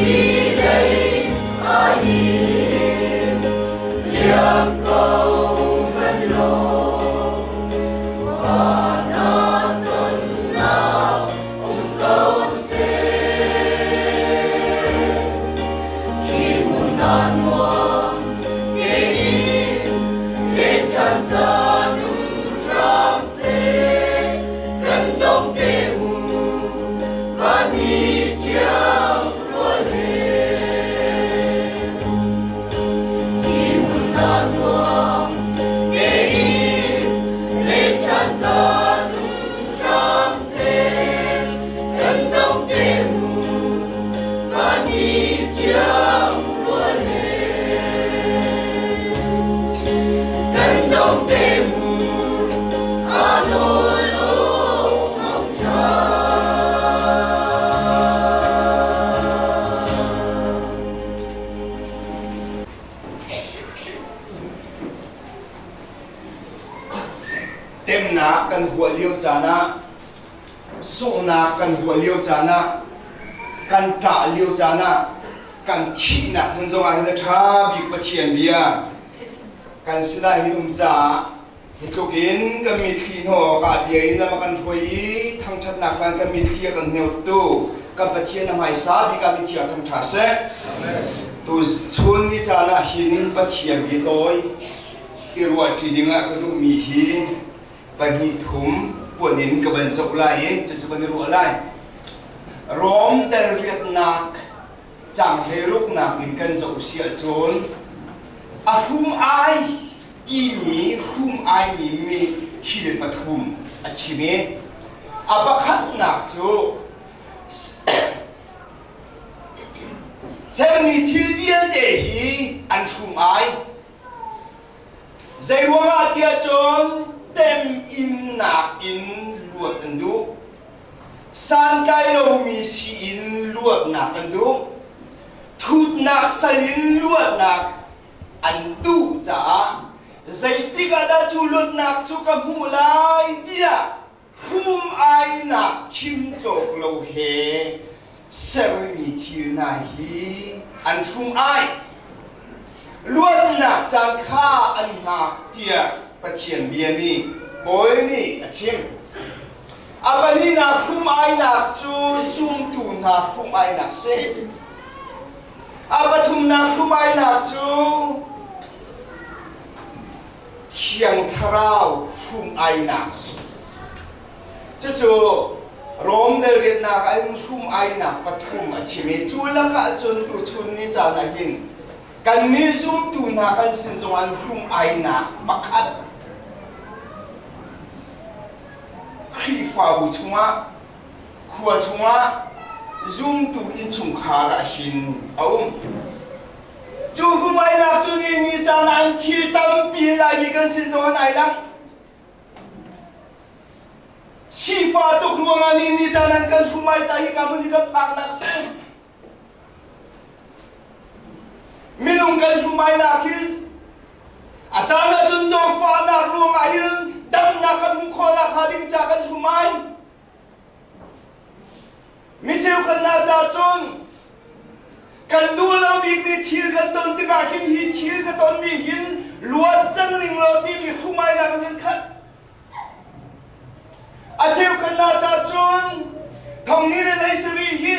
Hi lei ahhin liam ko hmanh law, van ah tonnak um ko seh. Khi hmun ah nuam tein len ṭhan caan um hram seh. Kan dong te u, vanmi thiang rual he. Khi hmun ah nuam tein len ṭhan caan um hram seh. Kan dong te u, vanmi thiang rual he. Kan dong te u, a nawl awk ṭha. Temnak kan huah lio caan ah sunghnak kan huah lio caan ah kan ṭah lio caan ah kan thihnak hmun zongah hin a ṭha bik Pathian bia kan sinah hin um caah hi tluk in kan mitthli hnawh awkah bia in lam a kan hruai i thangṭhatnak hlan kan mitthli a kan hneutu kan Pathian a hmaisa bik ah mithiang thangṭha seh. Tu chun ni caan ah hin Pathian bia tawi i ruahṭi dingah ka duhmi hi pahnih thum puan in ka van zoh lai i cucu kan i ruah lai. Rom dal riatnak cang hleiruknak in kan zoh si ahcun a hrum ai timi hrum ai mi mi thil pathum a chim i a pakhatnak cu sermi thil vialte hi an hrum ai. Zeiruangah tiah cun temhinnak in luat an duh. Santlai lomi si in luatnak an duh. Thutnak sal in luatnak an duh caah zeitik ah dah cu luatnak cu ka hmuh lai tiah hum-ainak chim cawk lo he sermi thil hna hi an hrum-ai. Luatnak caan kha an hngak tiah Pathian bia nih Paul nih a chim. A pahnihnak hrum-ainak cu zumtu hna hrum-ainak si. A pathumnak hrum-ainak cu Thiang Thlarau hrum-ainak a si. Cucu Rom delriatnak ah in hrum-ainak pathum a chim i cu lakah cun tuchun ni caan ah hin kannih zumtu hna kan sin zong an hrum-ainak pakhat Khrihfabu chungah khua chungah zumtu innchungkhar ah hin a um. Cu humainak cu ni ni caan ah an thil tampi laimi kan sin zong an ai lang. Sifa tuk ruangah ni ni caan an kan humai ca hi ka mun hi kan phaknak si. Minung kan humainak hi a caan ah cun zawtfahnak ruangah hin damnak kan hmuh khawhnak hnga ding ca kan humai. Mi cheukhat hna ca cun kan duh lo bikmi thil kan ton tikah hin hi thil ka tonmi hin luat cang ning law timi humainak an kan khat. A cheukhat hna ca cun thongni le leisari hi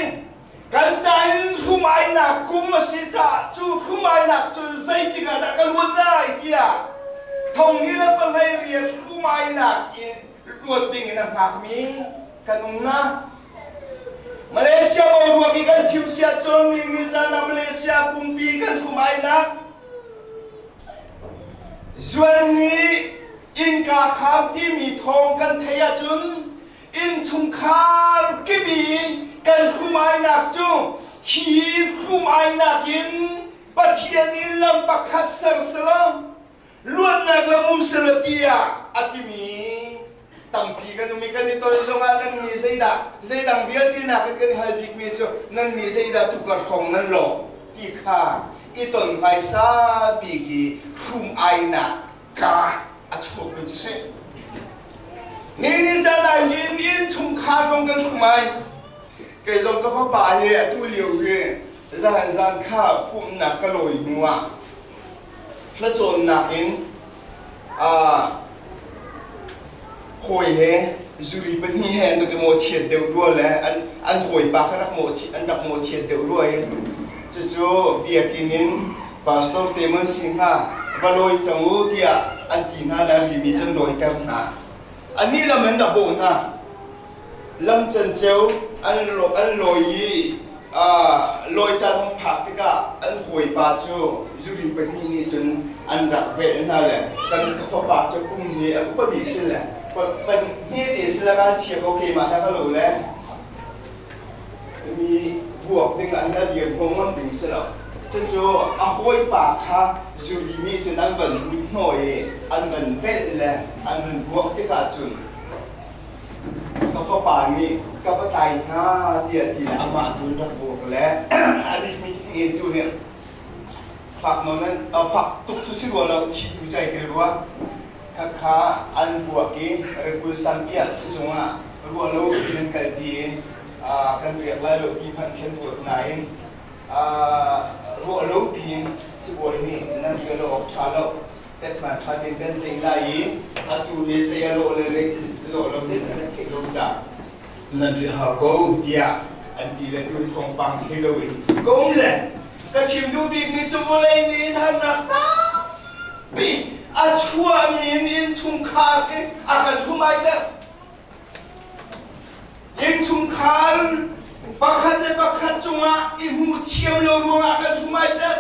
kan ca in humainak kum a si caah cu humainak cu zeitik ah dah ka luat lai tiah thongni le pahlei riat humainak in luat ding in a hngakmi kan um na. Malaysia boruak i kan chim siah cun ni ni caan ah Malaysia pumpi kan hrumainak zuan nih innka khar timi thawng kan theih ahcun innchungkhar kip i kan hrumainak cu khi hrumainak in Pathian in lam pakhat ser selaw luatnak lam um selaw tiah a timi tampi kan um i kan i ton zongah nan nih zeidah zeidang vialte nakin kan i hal bikmi cu nan nih zeidah tukar hrawng nan lawh ti kha i ton hmaisa bik i hrum-ainak ka a chuakmi cu si. Ni ni caan ah hin innchungkhar zong kan hrum ai. Kei zong ka fapa hi atu lio hi. Zan zan kha pumhnak ka lawi hnuah thlacawnnak in hawi he zuri pahnih he an rak i mawhchiat deuh rua le an hawipa kha rak mawhchiat an rak mawhchiat deuh rua i cucu biakinn in pastor te mun si hnga va lawi cang u tiah an ti hna le rimi cun lawiter hna. Anih lam an rak bawh hna. Lam canceo an lawi i lawi caan hong phak tikah an hawipa cu zuri pahnih nih cun an rak velh hna le kan ka fapa cu kum hi a upa bik si le hmete si le ralchia ko keimah he ka lo le mi vuak ding ah hin a dir hnawh ngam ding si lo. Cucu a hawipa kha zuri nih cun an van lut hnawh i an van velh le an van vuak tikah cun Ka fapa nih ka va tlai hna tiah ti le amah tu in rak vuak le a rikmi nge tu hi fak nawn an fak tuk cu si rua lo thi tu cai te rua khakha an vuak i rebul sampiah sizung ah ruah lo in an kalpi i kan riak lai lo ti hmanh khin ruat nain ruah lo piin sibawi nih nan rial awk ṭha lo Tetman ṭha tein kan zei lai i atu hi zei a lawh le lawh lo ding an theih lo caah nan riah hau ko tiah an ti le tu thawngpang thei loin ka um le ka chim duh bikmi cu vawlei nih harnak tampi a chuahmi in innchungkhar khi a kan humaiter. Innchungkhar pakhat le pakhat cungah i hmuh thiam lo ruangah kan humaiter.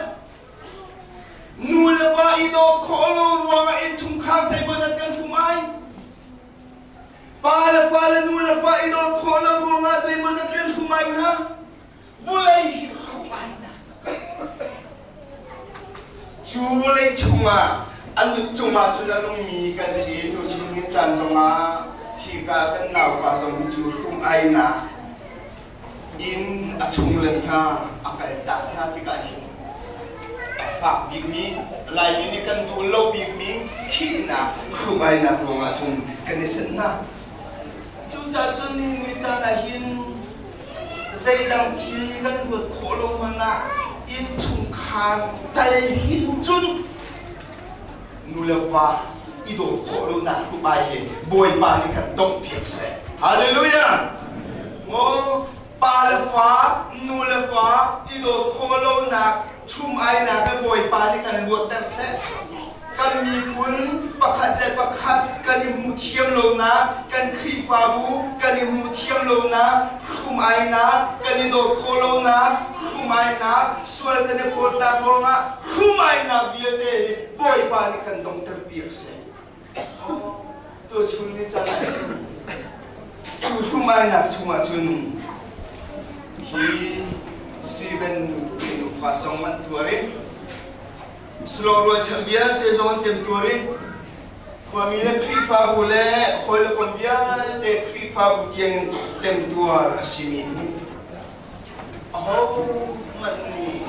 Nu le va i dawt khawh lo ruangah innchungkhar zeimawzat kan hum ai. Pa le fa le nu le fa i dawt khawh lo ruangah zeimawzat kan hum ai hna. Vulei hi hum ai na. Cu vawlei chungah an cungah cun a nungmi kan si tu chun ni caan zongah hika kan naupa zong hi cu hum ai nak inn a chungle hna a kaltak hna tikah hin a fak bikmi Laimi nih kan duh lo bikmi thihnak hruk-ainak ruangah cun kan i senh hna. Cucaah cun ni ni caan ah hin zeidang thil kan ruat khawh lo hmanh ah innchungkhar tal hin cun nu le va i dawt khawh lonak hruk-ai hi Bawipa nih kan donghpiak seh. Hallelujah! Maw pa le fa, nu le fa i dawt khawh lonak ṭhum-ainak le Bawipa nih kan luatter seh. Kan miphun pakhat le pakhat kan i hmuh thiam lonak, kan Khrihfabu kan i hmuh thiam lonak, hrumainak, kan i dawt khawh lonak, hrumainak, sual kan i phawtnak ruangah hrumainak vialte hi Bawipa nih kan dongter piak seh. Tuchun ni caan ah hin cu hrumainak chungah cun hi Stephen te nufa zong an tuar i Slow rualchan vialte zong an temtuar i khuami le Khrihfabu le hawi le kom vialte Khrihfabu tiangin temtuar a simi hi ahohmanh nih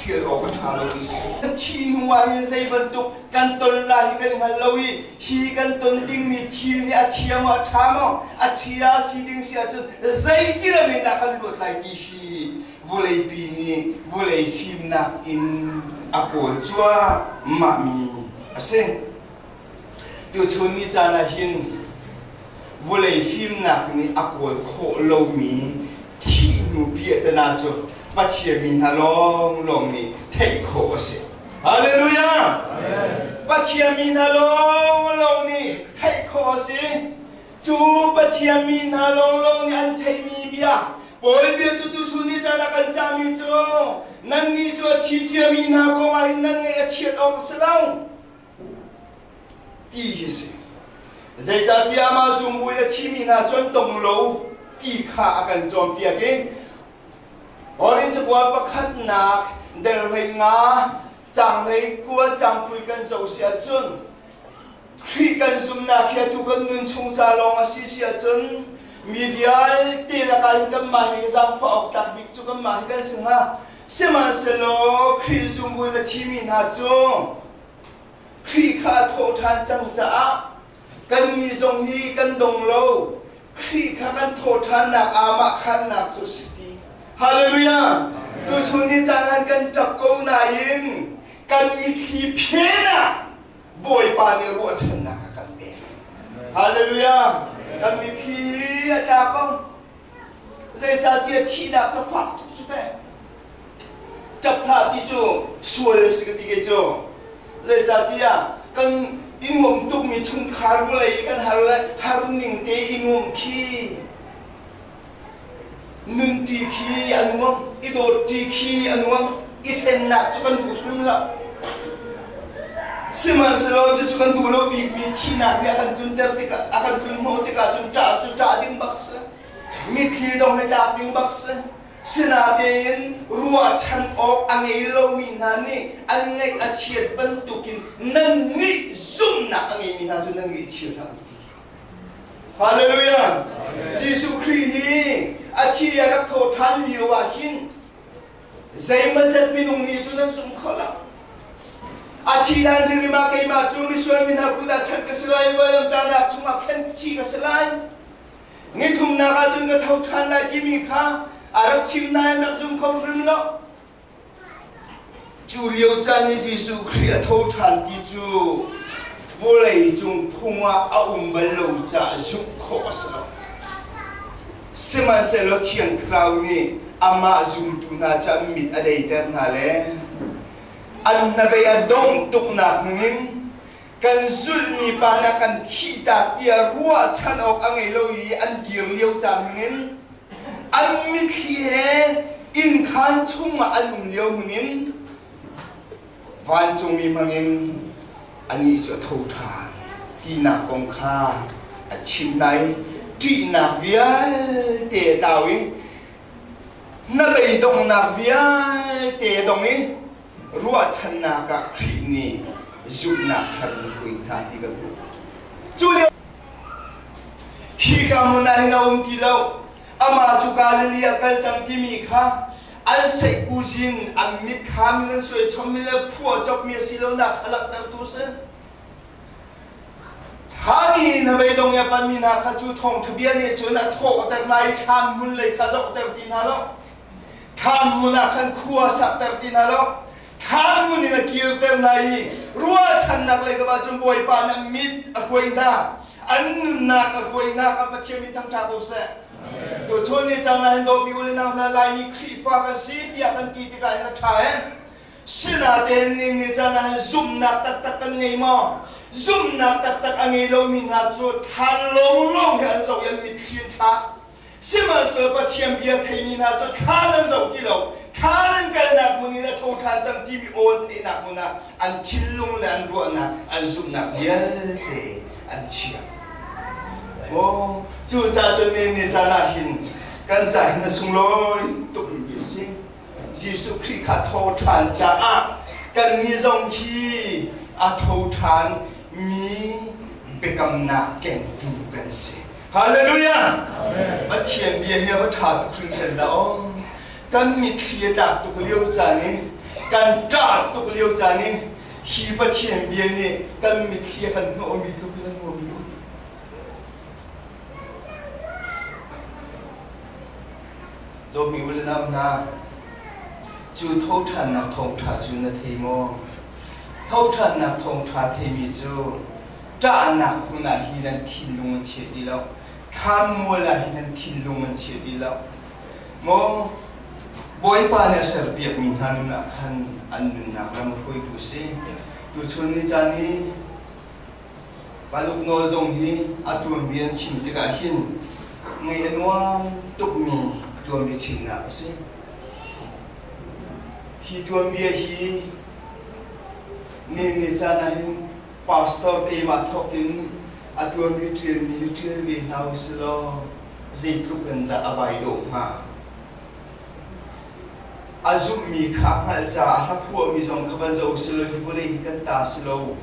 hrial awk a ṭha lomi si. Kan thih hnu ah hin zei bantuk kan ton lai hi kan hngal lo i hi kan ton dingmi thil hi a chia maw a ṭha maw a chia si ding si ahcun zeiti lam in dah kan luat lai ti hi vawleipi nih vawlei fimnak in a kawl cuahmahmi a si. Tuchun ni caan ah hin vawlei fimnak nih a kawl khawh lomi thih hnu piahtana cu Pathian mi hna lawnglawng nih theih khawh a si. Hallelujah! Pathian mi hna lawnglawng nih theih khawh a si. Cu Pathian mi hna lawnglawng nih an theihmi bia Paul bia cu tuchun ni caan ah kan cahmi cu nannih cu a thi ciami hna kong ah hin nan ngaih a chiat awk a si lo. ti hi si. Zeicahtiah amah zum buin a thimi hna cu an tong lo ti kha a kan cawnpiak i Korin cakuat pakhatnak del hlei nga cang hlei kua cang pui kan zoh si ahcun Khrih kan zumhnak hi atu kan nun chung ca lawng a si si ahcun mi vialte lakah hin kanmah hi zaangfah awk tlak bik cu kanmah hi kan si hnga. Sihmanhsehlaw Khrih zum buin a thimi hna cu Khrih kha a thawh ṭhan cang caah kannih zong hi kan dong lo. Khrih kha kan thawh ṭhannak aamah khannak cu a si ti. Hallelujah! Tuchun ni caan han kan ṭap ko nain kan mitthli phen ah Bawipa nih ruahchannak a kan pek. Hallelujah! Kan mitthli a tla ko. Zeicahtiah thihnak cu fak tuk cu teh. Ṭap hlah ti cu sual a si ka ti kei cu. Zeicahtiah kan i nuam tukmi chungkhar vawlei i kan har le har ning te i nuam khi nunṭi khi a nuam, i dawtṭi khi a nuam, i ṭhennak cu kan duh hrim lo. Sihmanhsehlaw cucu kan duh lo bikmi thihnak nih a kan tlunter tikah, a kan tlun hnawh tikah cun ṭah cu ṭah ding bak si. Mitthli zong hi tlak ding bak si. Sinain ruahchan awk a ngei lomi hna nih an ngaih a chiat bantukin nannih zumhnak a ngeimi hna cu nan ngaih chia hlah u ti. Hallelujah! Jesuh Khrih hi a thi a rak tho ṭhan lio ah hin zeimawzat minung nih cun an zum kho lo. A thi dan rimrim ah keimah cu misual mi hna kut ah chanh ka si lai, vailam tahnak chungah khen chih ka si lai. Nithumnak ah cun ka tho ṭhan lai timi kha a rak chim nain rak zum kho hrim lo. Cu lio caan i Jesuh Khrih a tho ṭhan ti cu vawlei cung phung ah a um bal lo caah zumh khawh a si lo. Sihmanhsehlaw Thiang Thlarau nih amah zumtu hna cu an mit a deiter hna le an hnabei a dongh tuknak hmangin kan zulhmi pa nih a kan thihtak tiah ruahchan awk a ngei lo i an dir lio caan hmangin an mitthli he innkhaan chungah an um lio hmangin vancungmi hmangin anih cu a tho ṭhan tinak kong kha a chimh hna i ṭihnak vialte a tlau i hnabeidonghnak vialte a dong i ruahchannak ah Khrih nih zumhnak thar na hui hna ti kan hmuh. Cu lio Hika hmun ah hin a um ti lo. Amah cu Galilee ah kal cang timi kha an seihkuzin an mit kha min an suai chommi le phuah copmi a si lonak kha langhtertu a si. Hani na beidong i a panmi hna kha cu thawngṭha bia nih cun a thawhter hna i thlan hmun lei kha zohter ti hna lo. Thlan hmun ah khan khua sakter ti hna lo. Thlan hmun in a kirter hna i ruahchannak lei kam ah cun Bawipa nih a mit a hruai hna. An nunnak a hruai hna kha Pathian min thangṭha ko seh. Tuchun ni caan ah hin dawtmi u le nau hna Laimi Khrihfa kan si tiah kan ti tikah hin a ṭha eh. Sinain ni ni caan ah hin zumhnak taktak kan ngei maw? Zumhnak taktak a ngei lomi hna cu thlan lawnglawng he an zoh i an mitthli an thla. Sihmanhsehlaw Pathian bia theimi hna cu thlan an zoh ti lo. Thlan an kalnak hmun in a tho ṭhan cang timi aw an theihnak hmun ah an thinlung le an ruahnak, an zumhnak vialte an chiah. Aw, cucaah cun ni ni caan ah hin kan ca hin a sunglawi tukmi a si. Jesuh Khrih kha tho ṭhan caah kannih zong hi a tho ṭhan mi biakamnak kengtu kan si. Hallelujah! Pathian bia hi a va ṭha tuk hringhran dah aw. Kan mitthli a tlak tuk lio caan i kan ṭah tuk lio caan i hi Pathian bia nih kan mitthli a kan hnawhmi tluk in a nuam ko. Dawtmi u le nau hna, cu thoṭhannak thawngṭha cu na thei maw? Thoṭhannak thawngṭha theimi cu ṭahnak hmun ah hin an thinlung an chia ti lo. Thlanmual ah hin an thinlung an chia ti lo. Maw Bawipa nih a serpiakmi hna nun ah khan an nunnak ram hruaitu si. Tuchun ni caan i Paluk nawl zong hi a tuanbia an chim tikah hin ngaih a nuam tukmi tuanbia chimnak a si. Hi tuanbia hi ni ni caan ah hin pastor keimah thawk in a tuanbia ṭialmi hi ṭial ve hna usih law zeitluk in dah a vai dawh hnga. A zumhmi kha a hngalh caah hla phuahmi zong kha van zoh usih law hi vawlei hi kan ta si lo.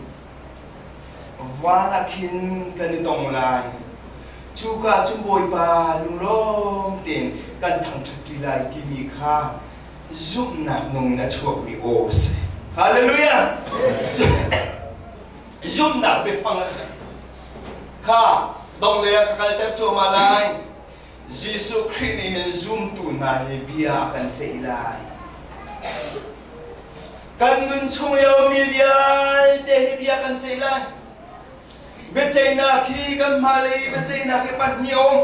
Van ah khin kan i tong lai. Cuka cun Bawipa lunglawm tein kan thangṭhat ṭi lai timi kha zumhnak nung in a chuakmi aw a si. Hallelujah! Zumhnak biafang a si. Kha dong lei ah ka kalter cuahmah lai. Jesuh Khrih nih hin zumtu hna hi bia a kan ceih lai. Kan nun chung lio mi vialte hi bia kan ceih lai. Biaceihnak hi kan hmailei biaceihnak hi pahnih a um.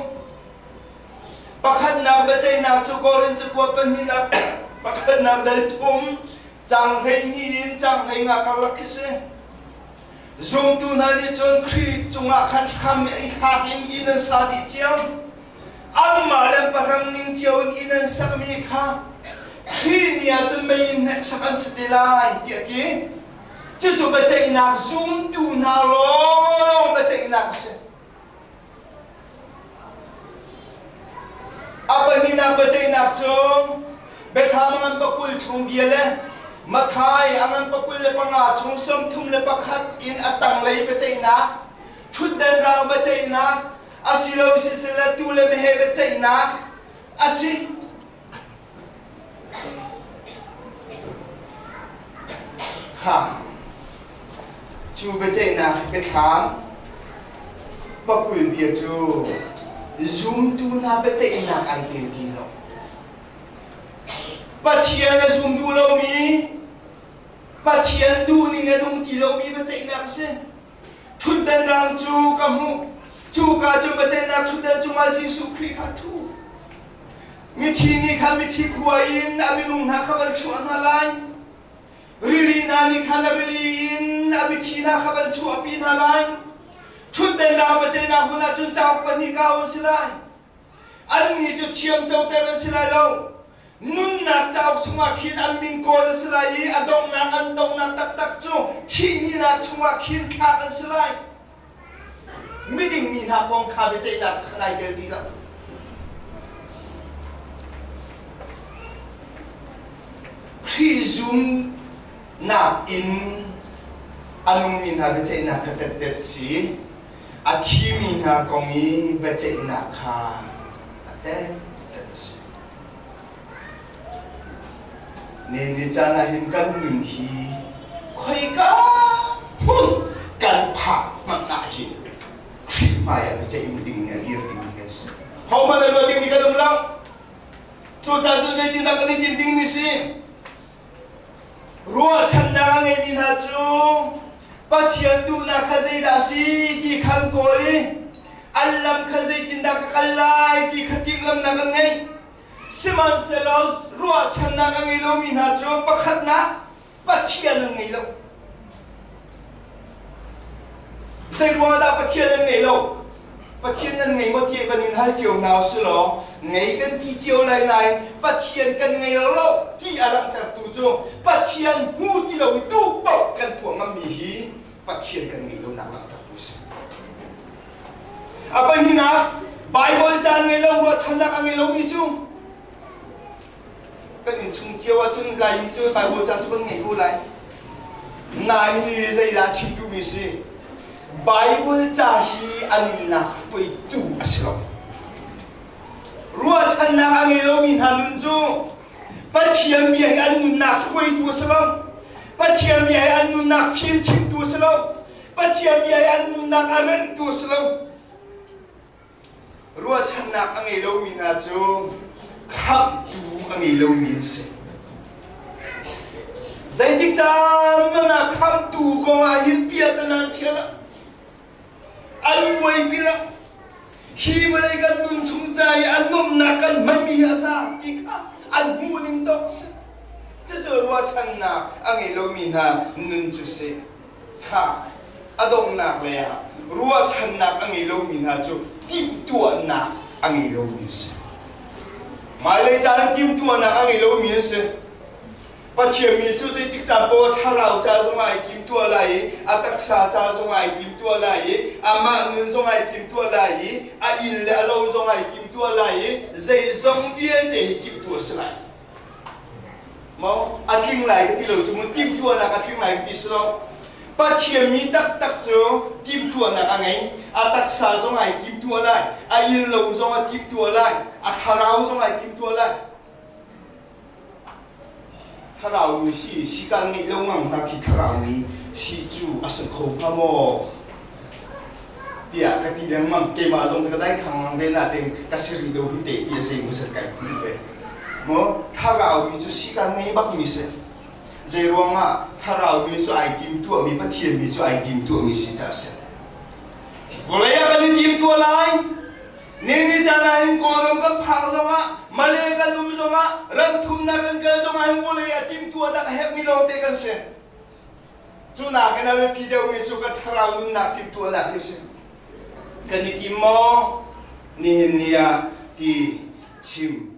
Pakhatnak biaceihnak cu Korin cakuat pahnihnak pakhatnak dal thum caang 12 in caang 15 karlak khi si. Zumtu hna nih cun Khrih cungah khan hram i thlak in inn an sa dih cio. Anmah le pahrang ning cio in inn an sakmi kha Khrih ni ah cun mei in hneksak an si te lai tiah a ti. Cucu biaceihnak zumtu hna lawng biaceihnak a si. A pahnihnak biaceihnak cu Biathlam a ngan pakul chung bia le Matthai a ngan 25 chung 31 in a tanglei biaceihnak, ṭhutdan raang biaceihnak, asilo siseh tuu le meheh biaceihnak a si. Kha cu biaceihnak biathlam pakul bia cu zumtu hna biaceihnak ai tel ti lo. Pathian a zum duh lomi, Pathian duhning a nung ti lomi biaceihnak a si. Ṭhutdan rang cu ka hmuh. Cuka cun biaceihnak ṭhutdan cungah Jesuh Khrih kha a ṭhu. Mithi nih khan mithi khua in a minung hna kha van chuah hna lai. Rili hna nih khan a rili in a mithi hna kha van chuahpi hna lai. Ṭhutdan rang biaceihnak hmun ah cun cauk pahnih kau an si lai. Annih cu thiamcoter an si lai lo. Nunnak cauk chungah khin an min kawl a si lai i a donghnak an donghnak taktak cu thihninak chungah khin thlak an si lai. Miding mi hna kong kha biaceihnak kha nai tel ti lo. Khrih zumnak in a nungmi hna biaceihnak kha tettet si. A thimi hna kong i biaceihnak kha a tettet a si. Ne ni caan ah hin kan nun hi khoika hmun kan phak hmanh ah hin Khrih hmai ah biaceih ding nih a dir dingmi kan si. Hohmanh a luat dingmi kan um lo. Cucaah cun zeitindah kan i timh dingmi si? Ruahchannak a ngeimi hna cu Pathian duhnak kha zeidah a si ti kha an kawl i an lam kha zeitindah ka kal lai ti kha timhlamnak an ngei. Sihmanhsehlaw ruahchannak a ngei lomi hna cu pakhatnak Pathian an ngei lo. Zei ruangah dah Pathian an ngei lo? Pathian nan ngei maw ti kan in hal cio hna usih law ngei kan ti cio lai nain Pathian kan ngei lo lo ti a langhtertu cu Pathian hmu ti lo i duh paoh kan tuah ngammi hi Pathian kan ngeih lonak langhtertu a si. A pahnihnak Baibal ca ngei lo ruahchannak a ngei lomi cu kan innchung cio ahcun Laimi cu Baibal ca cu kan ngei ko lai. Nain hi zeidah chim duhmi si? Baibal ca hi a nunnak hruaitu a si lo. Ruahchannak a ngei lomi hna nun cu Pathian bia hi an nunnak hruaitu a si lo. Pathian bia hi an nunnak fimchimtu a si lo. Pathian bia hi an nunnak a remhtu a si lo. Ruahchannak a ngei lomi hna cu khamhtu a ngei lomi an si. Zeitik caan hmanh ah khamhtu kong ah hin piahtana an chia lo. An buaipi lo. Hi vawlei kan nun chung ca i a nuamhnak kan hmanmi hi a sa ti kha an hmuh ning tawk a si. Cucu ruahchannak a ngei lomi hna nun cu si. Kha a donghnak lei ah ruahchannak a ngei lomi hna cu timhtuahnak a ngei lomi an si. Hmailei caan timhtuahnak a ngei lomi an si. Pathian mi cu zeitik caan paoh thlarau ca zong ai timtuah lai i a taksa ca zong ai timtuah lai i amah nun zong ai timtuah lai i a inn le a lo zong ai timtuah lai i zeizong vialte hi timhtuah a si lai. Maw a tling lai ka ti lo cu mu timhtuahnak a tling lai ka ti si lo. Pathian mi taktak cu timhtuahnak a ngei. A taksa zong ai timtuah lai, a inn lo zong a timtuah lai, a thlarau zong ai timtuah lai. Thlarau mi si si kaan ngeih lo ngang hna khi thlarau mi si cu a si kho hnga maw? Tiah ka ti lengmang. Keimah zong ka dai thang ve nain ka si rih lo hi te ti a zei maw zat kai hmuh ve. Maw thlarau mi cu si kaan ngei bak mi si. Zei ruangah thlarau mi cu ai timtuahmi Pathian mi cu ai timtuahmi si ca a si. Vawlei ah kan i timtuah lai. Ni ni caan ah hin Kawlram kan phak zongah, Malay kan um zongah, ram thumnak kan kal zongah hin vawlei ah timtuahnak a herhmi lawngte kan si. Cu nakin a biapi deuhmi cu ka thlarau nunnak timhtuahnak hi a si. Kan i tim maw? Nihin ni ah ti chim.